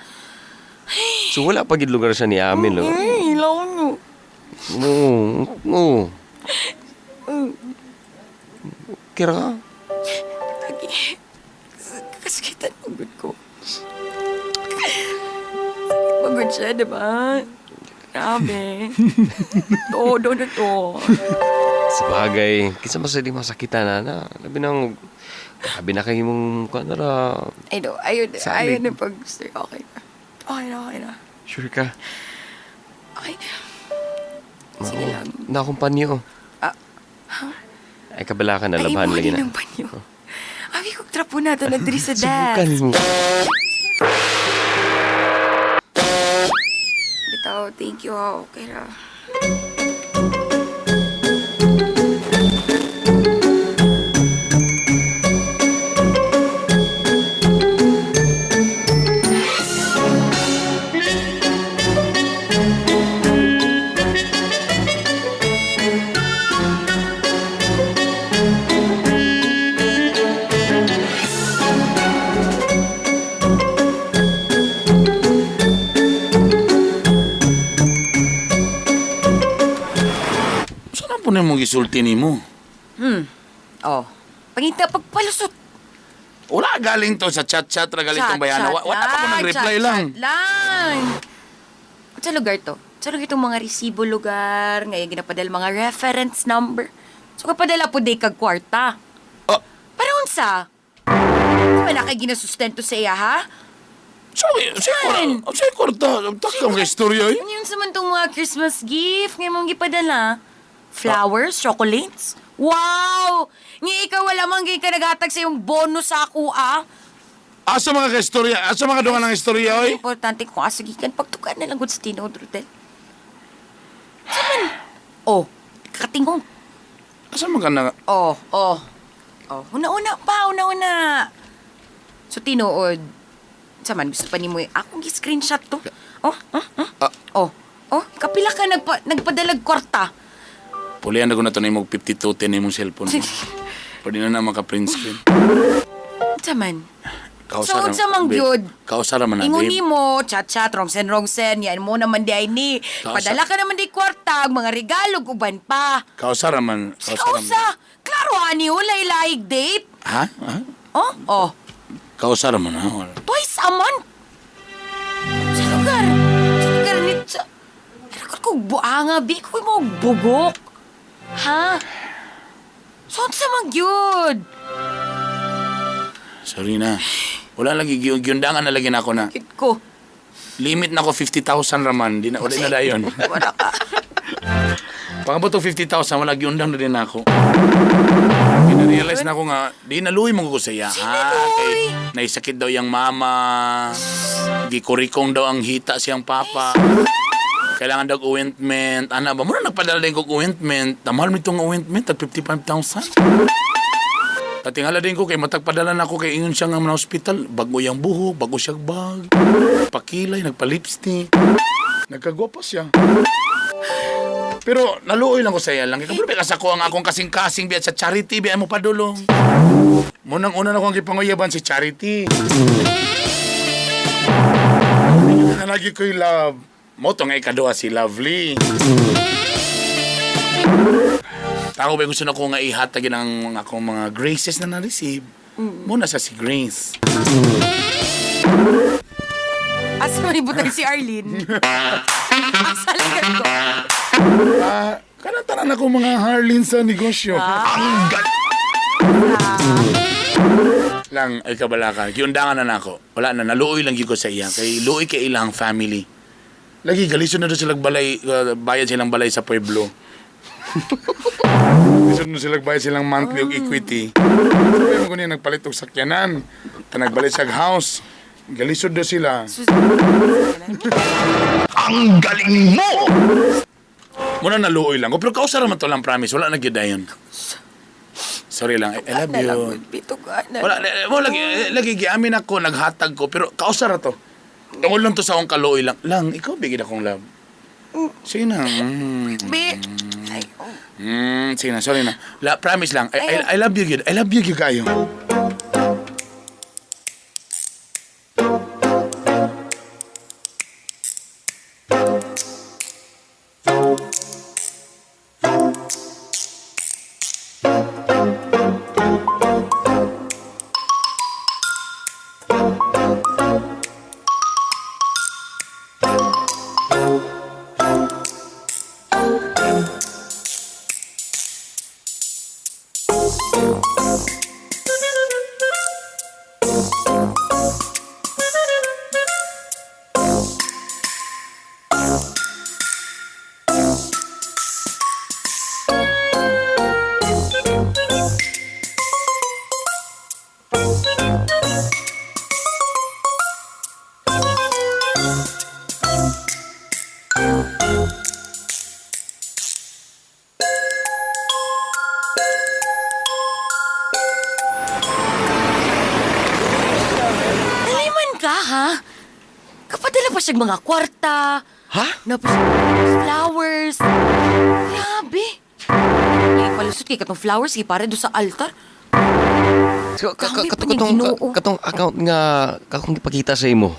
So wala pa gid lugar siya ni amin lo. Eh, ilaw no. Oo. Oo. Kira ka. Lagi. Kasakitan pagod ko. Sakit pagod siya, di ba? Grabe. Todo na to. Sa bagay, kinsa man sa di masakitan na na. Labi nang grabe na kay imong kuan ra. Ay, no. Ayun, Salig. ayun na pag. Okay na. Okay na, okay na. Sure ka? Okay na. Sige lang. Na akong panyo. Ah, Ay kabala ka na Ay, labhan mo lagi na. ng banyo. Abi kong trapo na ito na diri sa Subukan desk. mo. Bitaw, thank you. ah. Okay na. Saan po na mong gisulti ni mo? Oh. Pangita, pagpalusot. Wala galing to sa chat-chat ra galing tong bayana. Wala pa ko nag-reply chat, lang. Chat lang. Sa lugar to? Sa lugar itong mga resibo lugar, ngayon ginapadala mga reference number. So kapadala po day kag kwarta. Oh, Para unsa? Di ba na kay ginasustento sa iya, ha? sorry, Saan? sa kwarta. Takang kay istorya eh. Ano yun sa man tong mga Christmas gift ngayon mong gipadala? Flowers? Chocolates? Wow! Nga ikaw wala man gay ka naghatag sa iyong bonus sa ako, ah. Asa mga ka istorya? Asa mga dungan ang istorya oy? Importante kung asa gikan pagtukan na lang gud sa tinuod, Rodel. Sa man? Oh, katingong. Asa mga na Oh, oh. Oh, una-una pa, una-una. So tinuod. Sa man gusto pa nimo eh. Akong gi-screenshot to. Oh, oh, oh. Ah. Oh, oh, kapila ka nagpadalag kwarta. Pulihan na ko na to na imong 52 10 imong cellphone. Pwede na na maka-print screen. Sa man? Kausa So, unsa man gyud? Kausa ra man na, Ingon babe. nimo, chat-chat, rongsen-rongsen, yan mo naman di ay ni. Kausa. Padala ka naman di kwarta, ang mga regalo, uban pa. Kausa ra man. Kausa ra man. Kausa! Klaro, ani, walay laig date. Ha? Ha? Oh, oh. Kausa ra man ha. Wala. Twice a month. Sa lugar. Sa lugar ni... Sa... Pero kung buanga, bi, ko mo bugok. Ha? So, sa man gyud? Sorry na. Wala lagi gyundangan na lagi na ako na. Kit ko. Limit na ko 50,000 raman. Di na wala na dayon. Wala ka. Pangabot og 50,000, wala giundang na din ako. Kina-realize na ako nga, di naluoy mo ko sa iya. Ha? Kay, naisakit daw yung mama. Gikurikong daw ang hita siyang papa. Kailangan daw ointment. Ana ba? Muna nagpadala din ko og ointment. Tamahal mo itong ointment at 55,000. Tatingala din ko kay matagpadala na ako kay ingon siya nga mga hospital. Bago yung buhok, bago siya bag. Pakilay, nagpa-lipstick. Nagkagwapo siya. Pero naluoy lang ko sa iya lang. Kay kabalo sa ko ang akong kasing-kasing biya sa charity biya mo padulong. Munang una na ko ang gipanguyaban si Charity. Lagi ko'y love. Mo to nga ikaduha si Lovely. Tao ba gusto na ko nga ihatag ang akong mga graces na na-receive. Muna sa si Grace. Asa man ibutang si Arlene? Asa lang ko? Ah, kanang tanan ako mga Harlin sa negosyo. Lang ay kabalaka. Giundangan na nako. Wala na naluoy lang gyud ko sa iya kay luoy kay ilang family. Lagi galisod na do sila balay bayad silang balay sa pueblo. Galisod na sila bayad silang monthly og equity. Sabi mo ko niya nagpalit og sakyanan, ta nagbalit sa house. Galisod do sila. Ang galing mo! Muna naluoy lang ko pero kausa ra man to lang, promise. Wala na gyud dayon. Sorry lang. I love you. Wala, wala, lagi, lagi giamin ako, naghatag ko, pero kausa ra to. Tungod lang to sa akong kaluoy lang. Lang, ikaw bigid akong love. Sige na. Be. Ay, oh. Sige na, sorry na. La, promise lang. I love you, gyud. I love you, gyud kayo. Naliman ka, ha? Kapadala pa siyang mga kwarta. Ha? Na pa siya flowers. Grabe. Ay, palusot kay katong flowers kay para do sa altar. So, Dami pa niyang Ginoo. Katong account nga kakong gipakita sa imo.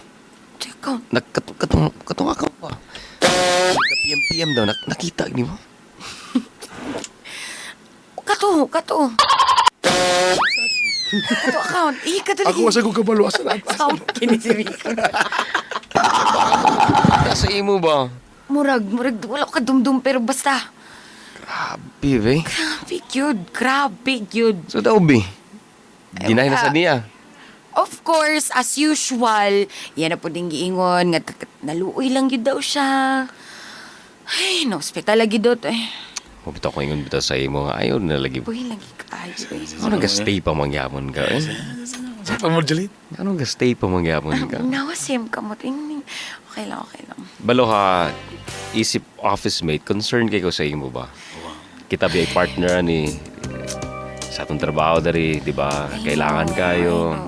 Teka, Nag katong account ba? PM PM daw nakita ni mo. kato, kato. Kato account. Eh, kato lagi. Ako, wasa ko kabalo. Asa na? Sa kini si Rico. Sa imo ba? Murag, murag, wala ko kadumdum pero basta. Grabe, be. Grabe, cute. Grabe, cute. So daw, be. Deny na sa niya. Of course, as usual, yan na po ding giingon, nga naluoy lang yun daw siya. Ay, no, hospital lagi daw to eh. Mabitaw ko ingon bitaw sa imo nga ayaw na lagi. Buhin lagi kaayo eh. Ano ga stay pa mangyamon ka eh? Sa pamodulate. Ano ga stay pa mangyamon ka? Nawa same ka mo. Ting, okay lang, okay lang. Balo ha, isip office mate, concerned kay ko sa imo ba? Kita bi ay partner ni sa atong trabaho dari, di ba? Kailangan kayo.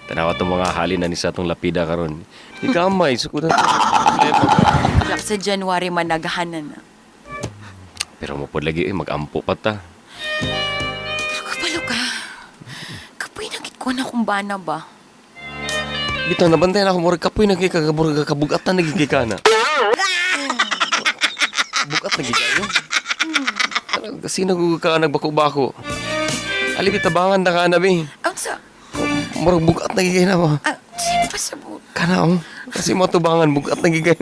Tanawa itong mga halin na ni sa atong lapida karon. Ikamay, sukudan to. Problema ba? Wala sa January managhanan na. Pero mo pod lagi eh, mag-ampo pa ta. Pero kabalo ka. Kapoy nagit ko na kung bana ba. Bitaw nabantayan ako murag kapoy nagi ka murag kabugatan nagi kay kana. Bugat nagi kayo. Kasi nag ka nagbako-bako. Ali bitabangan na ka na bi. Ang sa... Murag bugat nagi kay na ba. Ah, sino pa sa bu... Kana oh. Kasi mo tubangan bugat nagi kay.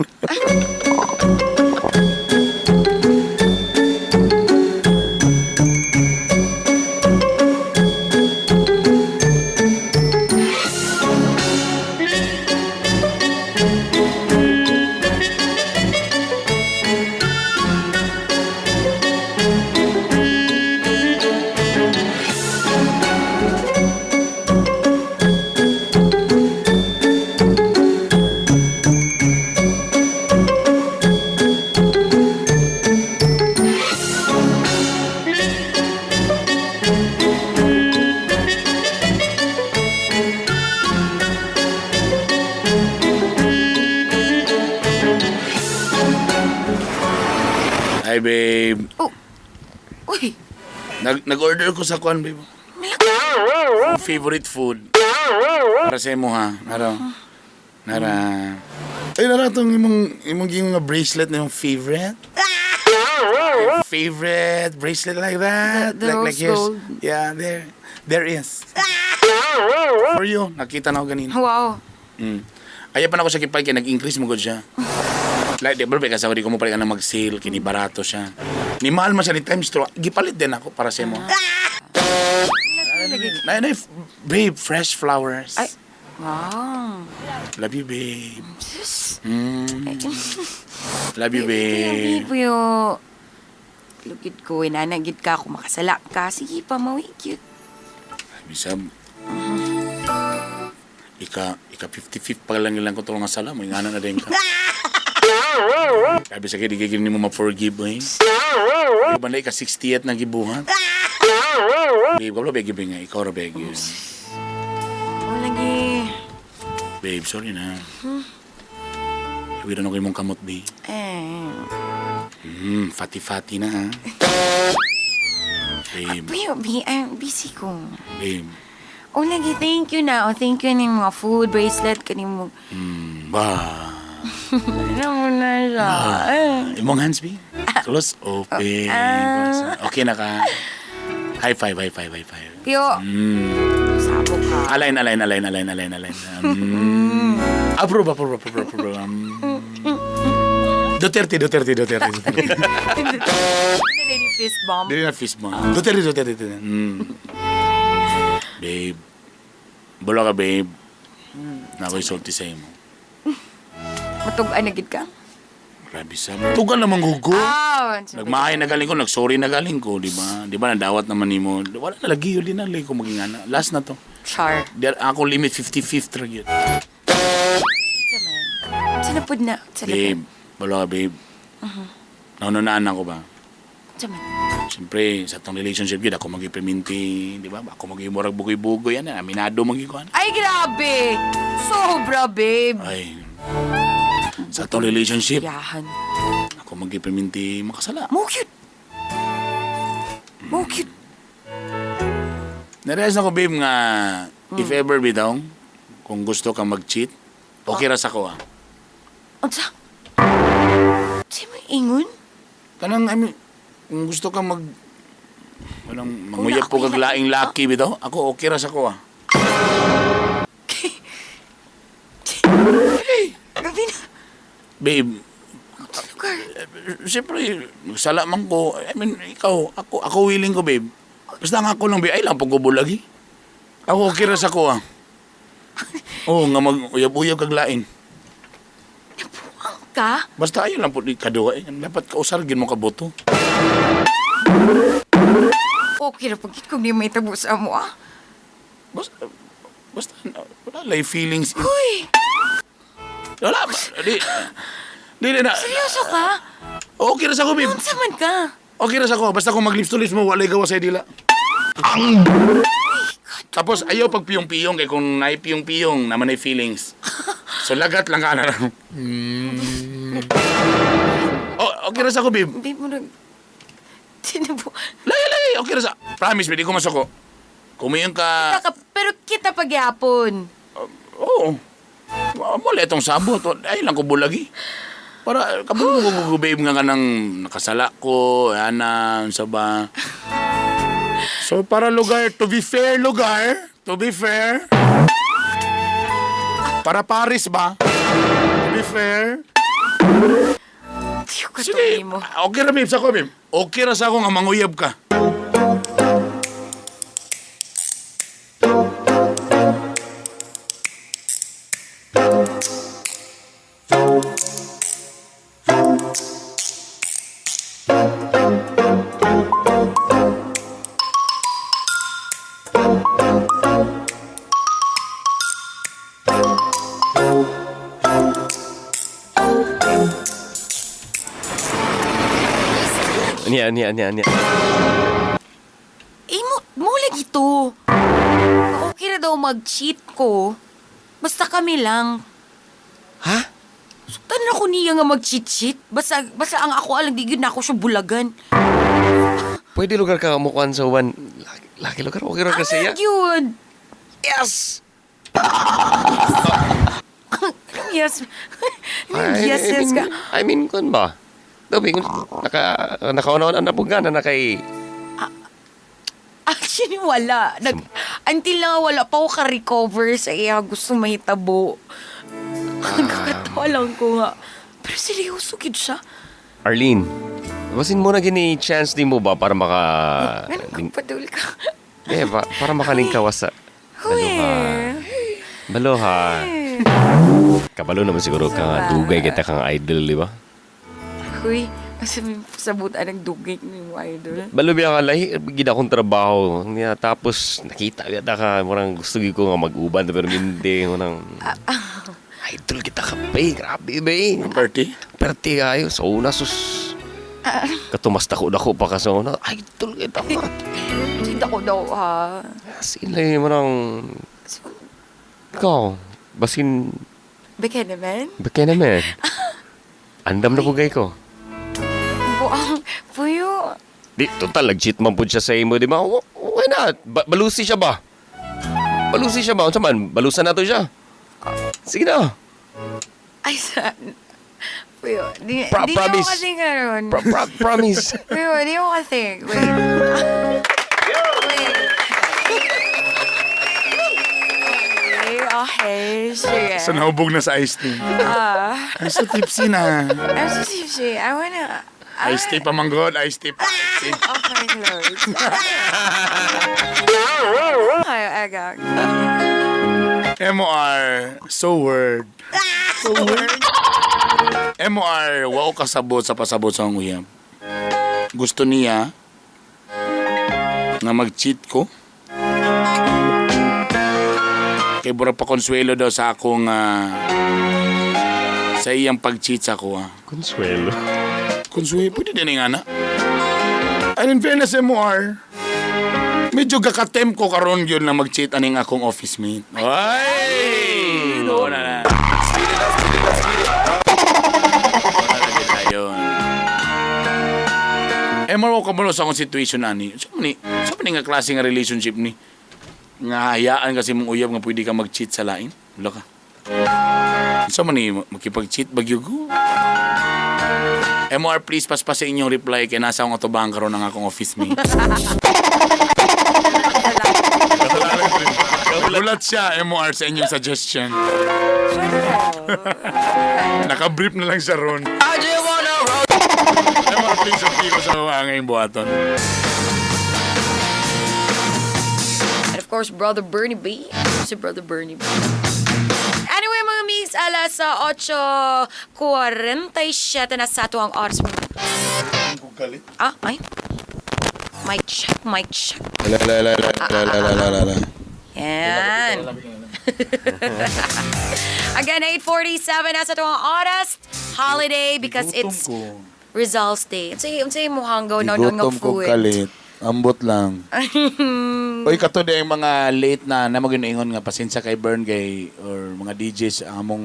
Hi, babe. Oh. Uy, Nag-order ko sa kwan, babe. Favorite food. Para sa imo, ha? Nara. Nara. Ay, nara itong imong ging mga bracelet na yung favorite. Your favorite bracelet like that. The like rose yours. gold. Yeah, there. There is. For you. Nakita na ako ganina. Wow. Ayaw pa na ako sa kipay kaya nag-increase mo gud siya. Like, di ba, kasi ako di ko mo pala na mag-sale, kini barato siya. Ni mahal man siya ni times two, gipalit din ako para sa imo. Na, na, babe, fresh flowers. Ay. Wow. Love you, babe. Sus. Love you, babe. Puyo. Lugid ko, inanagid ka ako makasala ka. Sige pa, mawi cute. Bisab. Ika 55 pa lang ilang ko tulong nga sala, may ngana na din ka. Sabi sa kaya, di kaya mo ma-forgive, eh. Di ba na ika 68 na gibuhat? Babe, kabla begi nga, ikaw ra begi. O lagi. Babe, sorry na. Iwiran ako imong kamot, babe. Eh. Fati-fati na, ha? Babe, Puyo, bi, ay, busy ko. babe. O lagi, thank you na. O thank you ng mga food, bracelet, kanin mo. Ba. Ano mo na siya? Eh. Imong hands, babe. Close, open. Close. Okay na ka. High five, high five, high five. Puyo. Sabo ka. Align, align, align, align, align, align. Approve, approve, approve, approve. Duterte, Duterte, Duterte. Duterte. Ano na yung fist bump? Dili na fist bump. Duterte, Duterte, Duterte. Babe. Bula ka, babe. Na ako'y salty sa imo. Matug-an na gid ka? Grabe sa Tugan naman gugo. Ah, Nagmahay na galing ko, nagsorry na galing ko, di ba? Di ba nadawat naman nimo. Wala na lagi yun din na lagi ko maging ana. Last na to. Char. Di ako limit 55th ra gyud. Sa man. Sa napod na. Sa Babe, bala ka, babe. Naununaan ako ba? Sa man. Siyempre, sa tong relationship yun, ako magipriminti, di ba? Ako magimurag bugoy-bugoy, yan. Aminado magikuan. Ay, grabe! Sobra, babe! Ay, sa tong relationship, Yahan. ako magipriminti makasala. Mo cute! Mo cute! Narealize na ko, babe, nga if ever bitaw, kung gusto ka mag-cheat, okay ra sa ko, ah. Unsa? Sa mo ingon? Kanang, I mean, kung gusto ka mag... Walang manguyab Kung po ako kag laing laki bitaw, ako okay ra sa ko, ah. Grabe na. Babe, Lugar. siyempre, sala man ko. I mean, ikaw, ako willing ko, babe. Basta ang ako lang, babe, ay lang pagkubulagi. Ako okay ra sa ko, ah. Oo, nga mag-uyab-uyab kag lain. Nabuang ka? Basta ayaw lang po di kaduha. Eh. Dapat kausar, gin mo kaboto. Okay ra pag kung di may tabo sa mo, ah. Basta, wala lay feelings. Uy! Wala, ba? Di, di na. Seryoso ka? Okay ra sa ko, babe. Unsa man ka? Okay ra sa ko. Basta kung mag-lips to lips mo, walay gawa sa dila. Tapos ayaw pag piyong-piyong kay kung naipiyong-piyong naman ay feelings. So lagat lang ka na. Oh, okay ra sa ko, babe. Babe, mo nag... Tinubo. Lay, lay, okay ra sa. Promise, babe, di ko masuko. Kumiyong ka. Pero kita pagyapon. Oo. Wala itong sabot. Ay lang ko bulagi. Para kabalo ko ko babe nga ka nang nakasala ko, ana, unsa ba. So para lugar, to be fair lugar, to be fair. Para Paris ba? To be fair. Tiyo ka Sige, mo. okay ra babe sa ko babe. Okay ra sa ako nga manguyab ka. Anya, anya, anya, anya. Eh, mo lagi to. Okay na daw mag-cheat ko. Basta kami lang. Ha? Suktan na ko niya nga mag-cheat-cheat. Basta, basta ang ako alang di gyud na ako siya bulagan. Pwede lugar ka mukuan sa uban. Laki, laki lugar, okay ra ka sa iya. Ano yun? Yes! Yes. Anong yes, I yes mean, ka. I mean, kun ba? Dabi, kun, naka, nakauna na po na nakay... Actually, wala. Until na wala pa ako ka-recover sa iya. Gusto mahitabo. Nagkakatawa lang ko nga. Pero seryoso gid siya. Arlene, basin mo na gini chance din mo ba para maka... Ano ka, padul ka? Eh, para makalingkawas sa... Huy. Baloha. Kabalo naman siguro ka nga, dugay kita kang idol, di ba? Huy, asa may sabutan ng dugay ni mo, idol. Balo biya ka lahi, gid akong trabaho. Niya, tapos nakita yata ka, murang gusto gyud ko nga mag-uban pero hindi murang idol kita ka ba, eh. Grabe ba eh. Party? Perti kayo sa una sus. Katumas dako pa ka sa una. Idol kita ka. Hindi ako daw, ha. As in, eh, murang ikaw, basin Baka naman. baka naman. Andam na pugay ko. Buang, puyo. Di, total, nag-cheat man po siya sa imo, di ba? Why not? Balusi siya ba? Balusi siya ba? Unsa man, balusan na to siya. Sige na. Ay, sa... Puyo, di, di Promise. ako kasi karon. Promise. Puyo, di ako kasi. Wait. Wait. Okay, okay, sige. Sa nahubog na sa iced tea. Ah, I'm so tipsy na. I'm so tipsy. I wanna... Iced tea pa manggod, iced tea pa. Iced tea. Oh my Lord. Okay, I got. MOR, so word. So word. MOR, wao kasabot sa pasabot sa akong uyab. Gusto niya nga mag-cheat ko. Kay murag pa konsuelo daw sa akong sa iyang pag-cheat sa ako. Ah. Consuelo. Konsuelo, pwede din nga na. And in fairness, MOR, medyo gakatem ko karon yun na mag-cheat aning akong office mate. Ay! Oo na na. Ayun. Eh, maro ka sa akong situation ani. So ni, so ni nga klase nga relationship ni. Nga hayaan kasi mong uyab nga pwede ka mag-cheat sa lain. Wala ka. So man ni makipag-cheat bagyo ko. MR, please paspas sa inyong reply kay nasa akong atubang karon ang akong office mate. Gulat siya, MR, sa inyong suggestion. Naka-brief na lang siya ron. MR, please, okay ko sa mga ngayong buhaton. And of course, Brother Bernie B. Si Brother Bernie B. Anyway, mga migs, alas 8:47 na sa ato ang oras. Ah, ay. Mic check, mic check. La la la la la la la la la. Yan. Again, 8:47 na sa ato ang oras. Holiday because it's Results Day. Unsay mo hanggaw na nga Gutom ko food. kalit. Ambot lang. Uy, kato di ang mga late na na maginaingon nga pasensya kay Bern kay or mga DJs ang among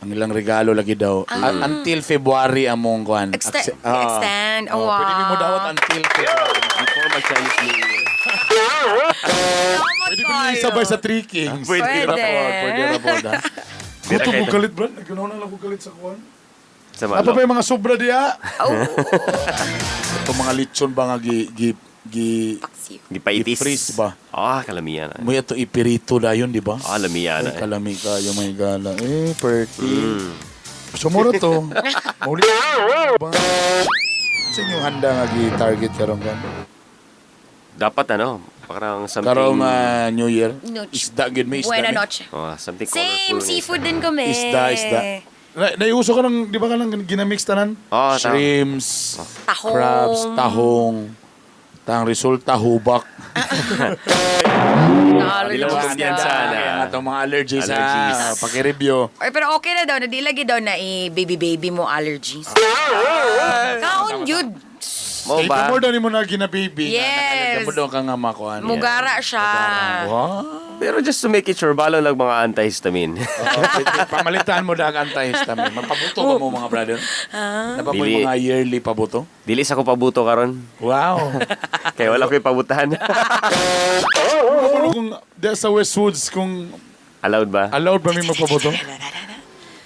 ang ilang regalo lagi daw. Until February among kuan. Extend. Oh, Oh, pwede wow. mo dawat until February. Before mag-Chinese New Year. Salamat Pwede ko kayo. isabay sa Three Kings. Pwede. Pwede. Pwede ra pod, ha? Gutom ko kalit, bro. Nagkunaw na lang ko kalit sa kuan. Sa Apa malo. pa yung mga sobra diya? Oh, Itong mga lechon ba nga gi gi gi paksiw. Gipaitis. I-freeze ba? Ah, kalamian. na. Mo ito ipirito dayon, di ba? Ah, lamian Ay, na. eh. kalami kayo may gala. Eh, perky. Sumuro to. Mauli. Ba? Sa inyong handa nga gi-target karon kan? Dapat ano, parang something... Karong New Year. Noche. Isda gyud may isda. Buena ni. noche. Oh, something Same, colorful. seafood din kami. Isda, isda. Naiuso ka ng, di ba ka ng ginamix tanan? Ah, tama. Shrimps, Tahong. crabs, tahong. Tang resulta, hubak. Na-allergies Bilang ka. sana. Kaya nga itong mga allergies, Allergies. ha. Pakireview. Ay, pero okay na daw. Nadilagi daw na i-baby-baby mo allergies. Kaon yun. Mo Ito ba? more daw ni mo na ginababy. Yes. Mo daw ka nga makuha. Mugara siya. Wow. Pero just to make it sure, balon lang mga antihistamine. Oo, pamalitan mo dag antihistamine. Magpabuto ba mo mga brother? Napapoy Dili. mga yearly pabuto? Dili sa ko pabuto karon. Wow. Kaya wala ko'y pabutahan. Ano kung di sa Westwoods kung Allowed ba? allowed ba may magpabuto?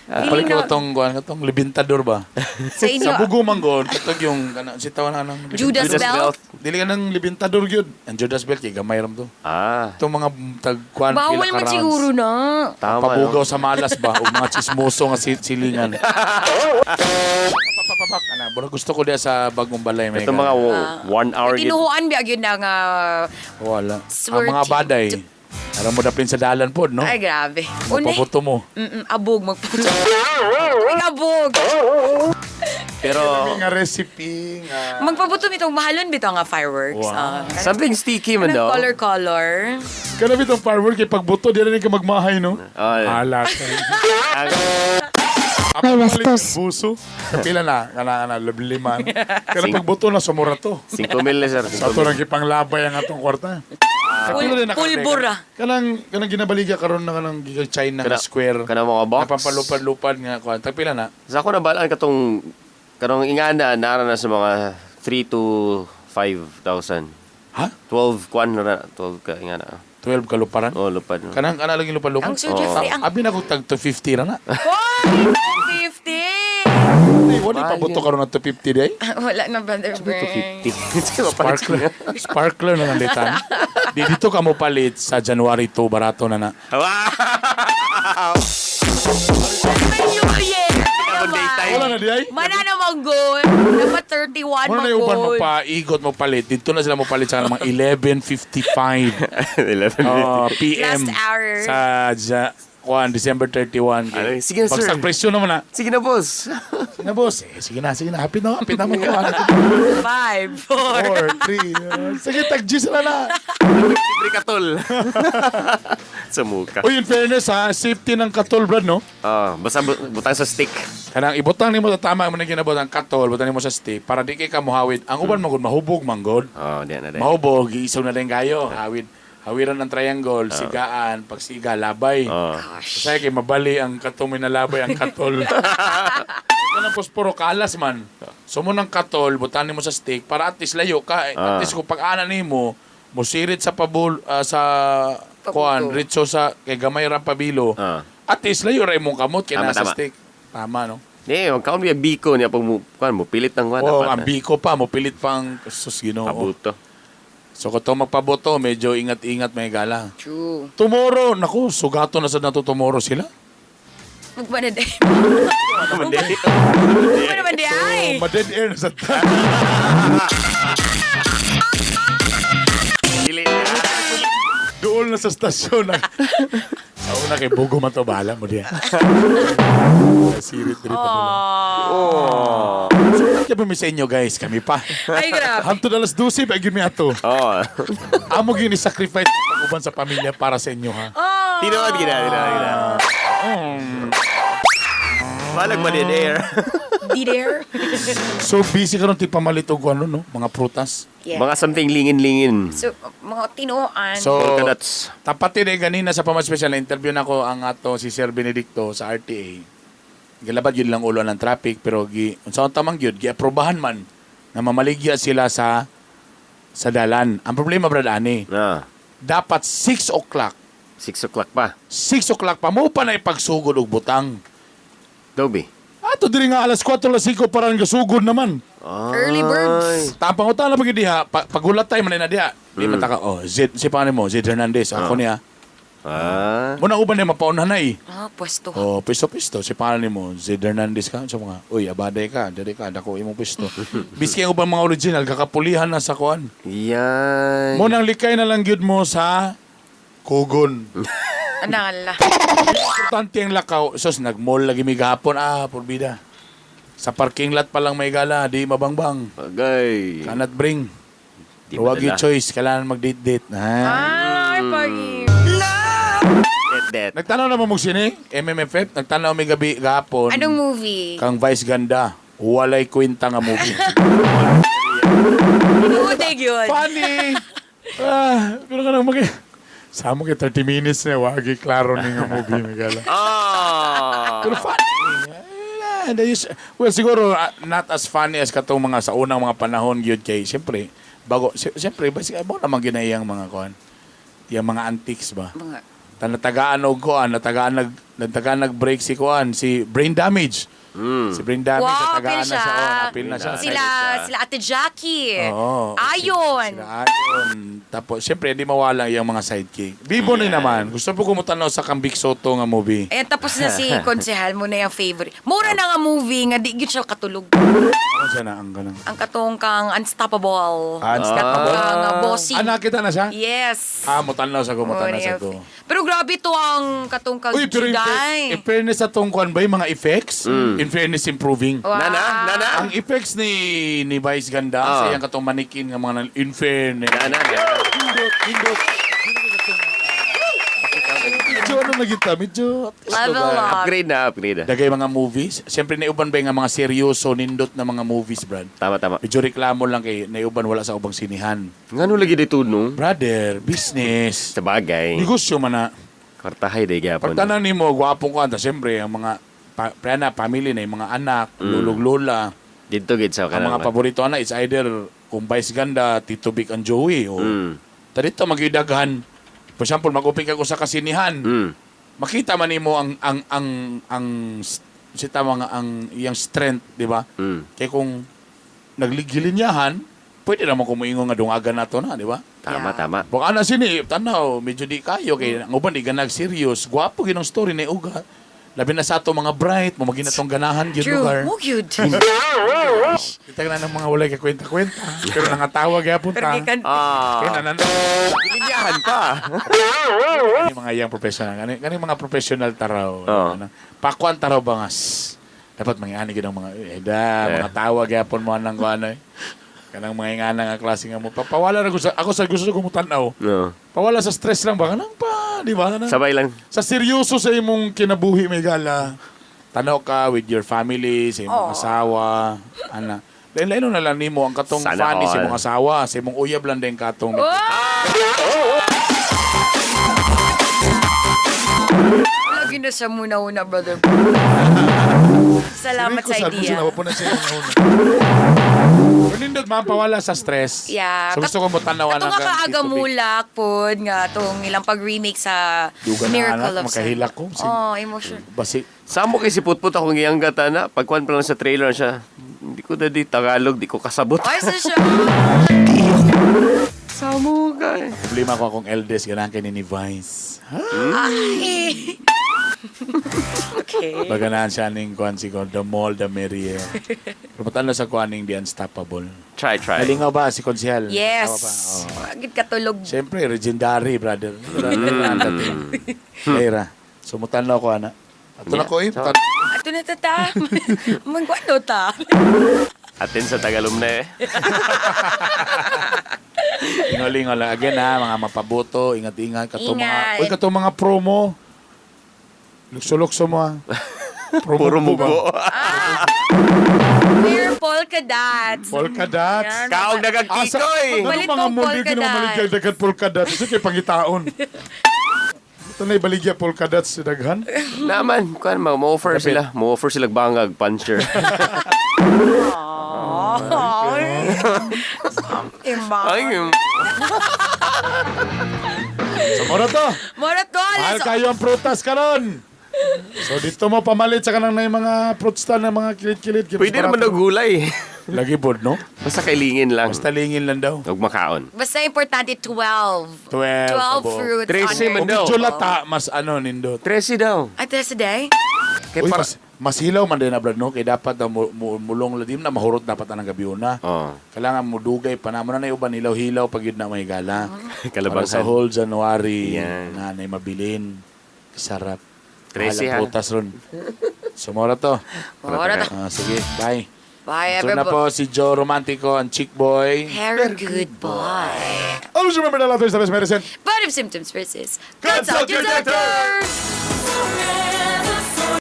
Feeling Palit ko na, itong kuan katong libintador ba? sa inyo, Sa bugo man god katong yung kana si tawa na ng Judas Judas Belt? Belt. Dili ka ng libintador gyud. Ang Judas Belt kay gamay ram to. Ah, Itong mga tag kuan Bawal pila ka man rounds. siguro na. tama. Pabugaw No? sa malas ba o mga chismoso nga silingan. Papapapak. Ana, bro, gusto ko diya sa bagong balay may. Ito mga 1 hour gid. Tinuhuan biya gyud na nga. Wala. Ang Swerting. mga baday. Aram mo dapin sa dalan pod, no? Ay, grabe. Une. Pabuto mo. Abog, magputo. Ay, abog. Pero Nga recipe nga. Magpabuto mitong mahalon bitaw nga fireworks. Wow. Ah, something sticky man kanang daw. color color. Kana bitong firework kay pagbuto di rin ka magmahay, no? Ah, Ala. May bastos. Buso. Kapila na, kana kana lima. Kana pagbuto na sumura to. 5 mil na sir. Sa ato nang gipanglabay ang atong kwarta. Kapila din Pulbura. Kanang kanang ginabaligya karon na kanang giga China nga Kana- square. Kana mga box. Napampalupad-lupad nga kuan. Tagpila na. Sa ako nabalaan katong kanong ingana nara na sa mga 3 to 5,000. Ha? 12 kwan na na, 12 ka ingana. 12 kaluparan. Oh, lupad. no. Kanang kana lagi lupad-lupad. Ang Sir Jeffrey, ang- Abi na ko tag 250 ra na. Hoy! 50! Ay, wala pa buto karon na 250 day. Wala na, Brother Bern. 250. Sparkler. Sparkler na lang litan. Di dito ka mo palit sa January 2 barato na na. Wow! May New Year! Wala na di ay. Mana na mag-goal. Dapat 31 Muna na yung uban mag-goal. magpaigot mo palit. Dito na sila mo palit sa mga 11:55 11. PM Last hour. sa kuan December 31. Ay, sige na, sir. Bagsak presyo naman na. Sige na, boss. Sige na boss. Eh, sige na, sige na. Happy na, happy na mo. 5, 4. 4, 3. Sige, tag G sila na. Libre katol. Sa muka. Uy, in fairness ha, safety ng katol, brad, no? Ah, basta butang sa stick. Kanang ibutang nimo sa tama mo na ginabot ang katol, butang nimo sa stick para di kay ka muhawid. Ang uban man gud mahubog man gud. Oh, di na di. Mahubog, iisaw na din kayo. Hawid. Hawiran ng triangle, sigaan, pagsiga, labay. Oh. Kasi kay mabali ang katol, may nalabay ang katol. Kanang posporo kalas man. So mo ng katol, butan nimo sa stick para at least layo ka. At least kung pag-ana nimo, musirit sa pabul sa kuan, ritso sa kay gamay ra pabilo. At least layo ra imong kamot kay Tama, nasa tama. stick. Tama no. Di, magkaon biya biko niya pag mo kuan mo pilit ang kuan. Oh, dapat ang na. biko pa, mo pilit pang sus Ginoo. Pabuto. So kung ito magpaboto, medyo ingat-ingat may gala. True. Tomorrow, naku, sugato na sa nato tomorrow sila. Magpanade. Magpanade di ay. So, ma-dead air na sa Dili na. Doon na sa stasyon. Sa una kay Bugo man to, bahala mo diya. Sirit rin pa nila. Oh. So, kaya pa mi sa inyo guys, kami pa. Ay, grabe. Hangtod alas 12, pa gyud mi ato. Oh. Amo gyud ni sacrifice pag-uban sa pamilya para sa inyo ha. Oh. Tinuod gina, tinuod gina. Balag ba din air? Di there. So busy karon ti pamalit og ano no, mga prutas. Yeah. Mga something lingin-lingin. So, mga tinuan. So, Polka dots. Tapatin eh ganina sa Pamad Special na interview nako ang ato si Sir Benedicto sa RTA. Gilabad yun lang ulo ng traffic pero gi unsa ang tamang gyud giaprobahan man na mamaligya sila sa dalan. Ang problema brad ani, Ah, dapat 6 o'clock. 6 o'clock pa. 6 o'clock pa mo pa na ipagsugod og butang. Dobi. Ato diri nga alas 4 alas 5 para ang gasugod naman. Early birds. Tapang uta na pag diha, pagulat tayo man na diha. Di man ta ka, oh, Zed, si paano mo, Zed Hernandez, ako niya. Ah. Muna uban niya mapaunhan na eh. Ah, pwesto. Oh, pisto-pisto. Si paano nimo, Zed Hernandez ka. Sa mga, uy, abaday ka, dali ka, dako imong pisto. Biski ang ubang mga original, kakapulihan na sa kuan. Yan. Mo nang likay na lang gyud mo sa kugon. Anala. Importante ang lakaw. Sos, nag-mall lagi mi gahapon. Ah, porbida. Sa parking lot pa lang may gala, di mabangbang. Agay. Cannot bring. Di Huwag yung madala. choice, kailangan mag-date-date. Ah. Ay, pag-ibig. Dead, dead. Nagtanaw na mo mong sini, MMFF, nagtanaw mi gabi gahapon. Anong movie? Kang Vice Ganda. Walay kwenta nga movie. Tinuod yun. Funny! Ah, pero kanang mga... Sa mo kay 30 minutes na, wagi klaro ni nga movie, Miguel. Ah. Pero funny. Ah, well, siguro not as funny as katong mga sa unang mga panahon gyud kay siyempre bago siyempre basi mo naman ginaiyang mga kuan. Yang mga antics ba. Mga Natagaan og kuan, natagaan nag break si kuan, si Brain Damage. Si Brain Damage Wow, natagaan appeal na siya. siya. Oh, appeal na siya. Sila, sila Ate Jackie. Oo. Ayon. Sila Ayon. Tapos, siyempre, hindi mawala yung mga sidekick. Bibo ni naman. Gusto po kumutanaw sa Kambik Soto nga movie. Ayan, tapos na si Konsehal mo na yung favorite. Mura na nga movie nga di gyud siya katulog. Ano siya na ang ganang? Ang katong kang Unstoppable. Ah, Unstoppable? Katong kang bossing. Ah, nakita na siya? Yes. Ah, mutanaw sa ko, Mura mutanaw na sa yung ko. Pero grabe to ang katong kang Uy, pero Juday. in fairness sa tong kuan ba yung mga effects? In fairness improving. Wow. Nana, nana. Ang effects ni Vice Ganda Ah. sa iyang katong manikin nga mga in fairness. Nana, nana. Indot, indot. Medyo ano na kita, medyo Level up. Upgrade na, upgrade na. Dagay mga movies. Siyempre naiuban ba yung mga seryoso nindot na mga movies, Brad? Tama, tama. Medyo reklamo lang kay naiuban wala sa ubang sinihan. Ngano lagi dito no? Brother, business. Sa bagay. Negosyo man na. Kwartahay day gyapon. Pagtanan nimo gwapong ko anta siyempre ang mga pa, family na yung mga anak, lulog lola. Dito gid sa Ang kanang. mga paborito ana it's either kung Vice Ganda, Tito Vic and Joey o ta dito magidaghan. For example, mag-upin ka ko sa kasinihan. Makita man nimo ang sita mga ang iyang strength, di ba? Kay kung nagligilinyahan, pwede naman kumuingon nga dungagan nato na, di ba? Tama, Yeah. tama. Baka na sini, tanaw, medyo di kayo kay ang uban di ganag serious. Gwapo ginong story ni uga. Labi na sa ato mga bright, mo magina tong ganahan gyud True. lugar. Mo gyud. Kita na ng mga walay ka kwenta-kwenta. Pero nangatawag gyapon Pero ta. gikan Ah. Kaya nanan Gilinyahan pa. kani mga yang professional. Kani kani mga professional taraw. Oo. Ano, Pakuan taraw bangas. Dapat mangyani gyud ang mga eda, mga tawag gyapon mo anang kuan eh. Kanang mga ingana nga klase nga mo. Pawala na gusto ako sa gusto ko mutanaw. No. Pawala sa stress lang ba kanang pa, di ba? Kanang, Sabay lang. Sa seryoso sa imong kinabuhi may gala. Tanaw ka with your family, sa imong Oo. asawa, ana. Lain-lain na lang nimo ang katong Sana funny sa all. imong asawa, sa imong uyab lang din katong. Lagi na siya muna-una, brother. Salamat sa idea. Gusto na siya una. Pero nindot ma'am, pawala sa stress. Yeah. So gusto ko mo tanawan Kato nga kaaga mulak pod nga tong ilang pag-remake sa Duga na Miracle anak, of makahilak ko. Oh, emotion. Basi, Samo kay si Putput akong iyang gata na. Pagkuan pa lang sa trailer siya. Hindi ko na di Tagalog, di ko kasabot. Ay, sa siya. Samo ka eh. problema ko akong eldest, ganahan kay ni Vice. Ay. Okay. Baganahan siya ning kuan si The Mall, The Merrier. Pero matanaw sa kuan ning The Unstoppable. Try, try. Nalingaw ba si Konsehal? Yes. Tawa ba? Oo. Agad katulog. Siyempre, legendary, brother. Leira. Sumutan na ako, ana. Ato na ko, eh. Yeah. Ato na tata. Magwano ta. Atin sa Tagalog na eh. Ingalingaw lang. Again, ha, mga mapabuto, ingat-ingat. Kato mga, Ingat. uy, kato mga promo. Lukso-lukso mo, ha. Promo Puro po ba? mugo. We're polka dots. Polka dots. Yan. Kaog nagagkikoy! Ano Palit mga kong mundi polka ginawa dots. maligya daghan polka dots? Kasi kay pangitaon. Ito na ibaligya polka dots si daghan. Naman, kuan mo offer sila. Mo offer sila bangag puncher. Ay. Imba. Ay, So, mora to. Mora to. Mahal kayo ang prutas karon. So dito mo pamalit sa kanang na yung mga fruit stand ng mga kilit-kilit. pwede naman daw gulay. Lagi pod, no? Basta kailingin lang. Basta lingin lang daw. Huwag makaon. Basta importante, 12. 12. 12 abo. fruits Trece on your man Kung daw. medyo lata, mas ano, nindot. 13 daw. At this day? Kay Uy, para mas hilaw man din na, brad, no? Kaya dapat daw mulong ladim na mahurot dapat ang gabi una. Oh. Kailangan mo dugay pa na. Muna na yung uban, hilaw-hilaw pag yun na may gala. Para Kalabanghan. sa whole January, Yan. na nay mabilin. Sarap. 13, Mahal ang ha? prutas ron. Sumora to. Mora to. Ah, sige, bye. Bye, Ito na everybody. po si Joe Romantico, ang chick boy. Have a good boy. Always remember that laughter is the best medicine. But if symptoms persist, Consult your doctor!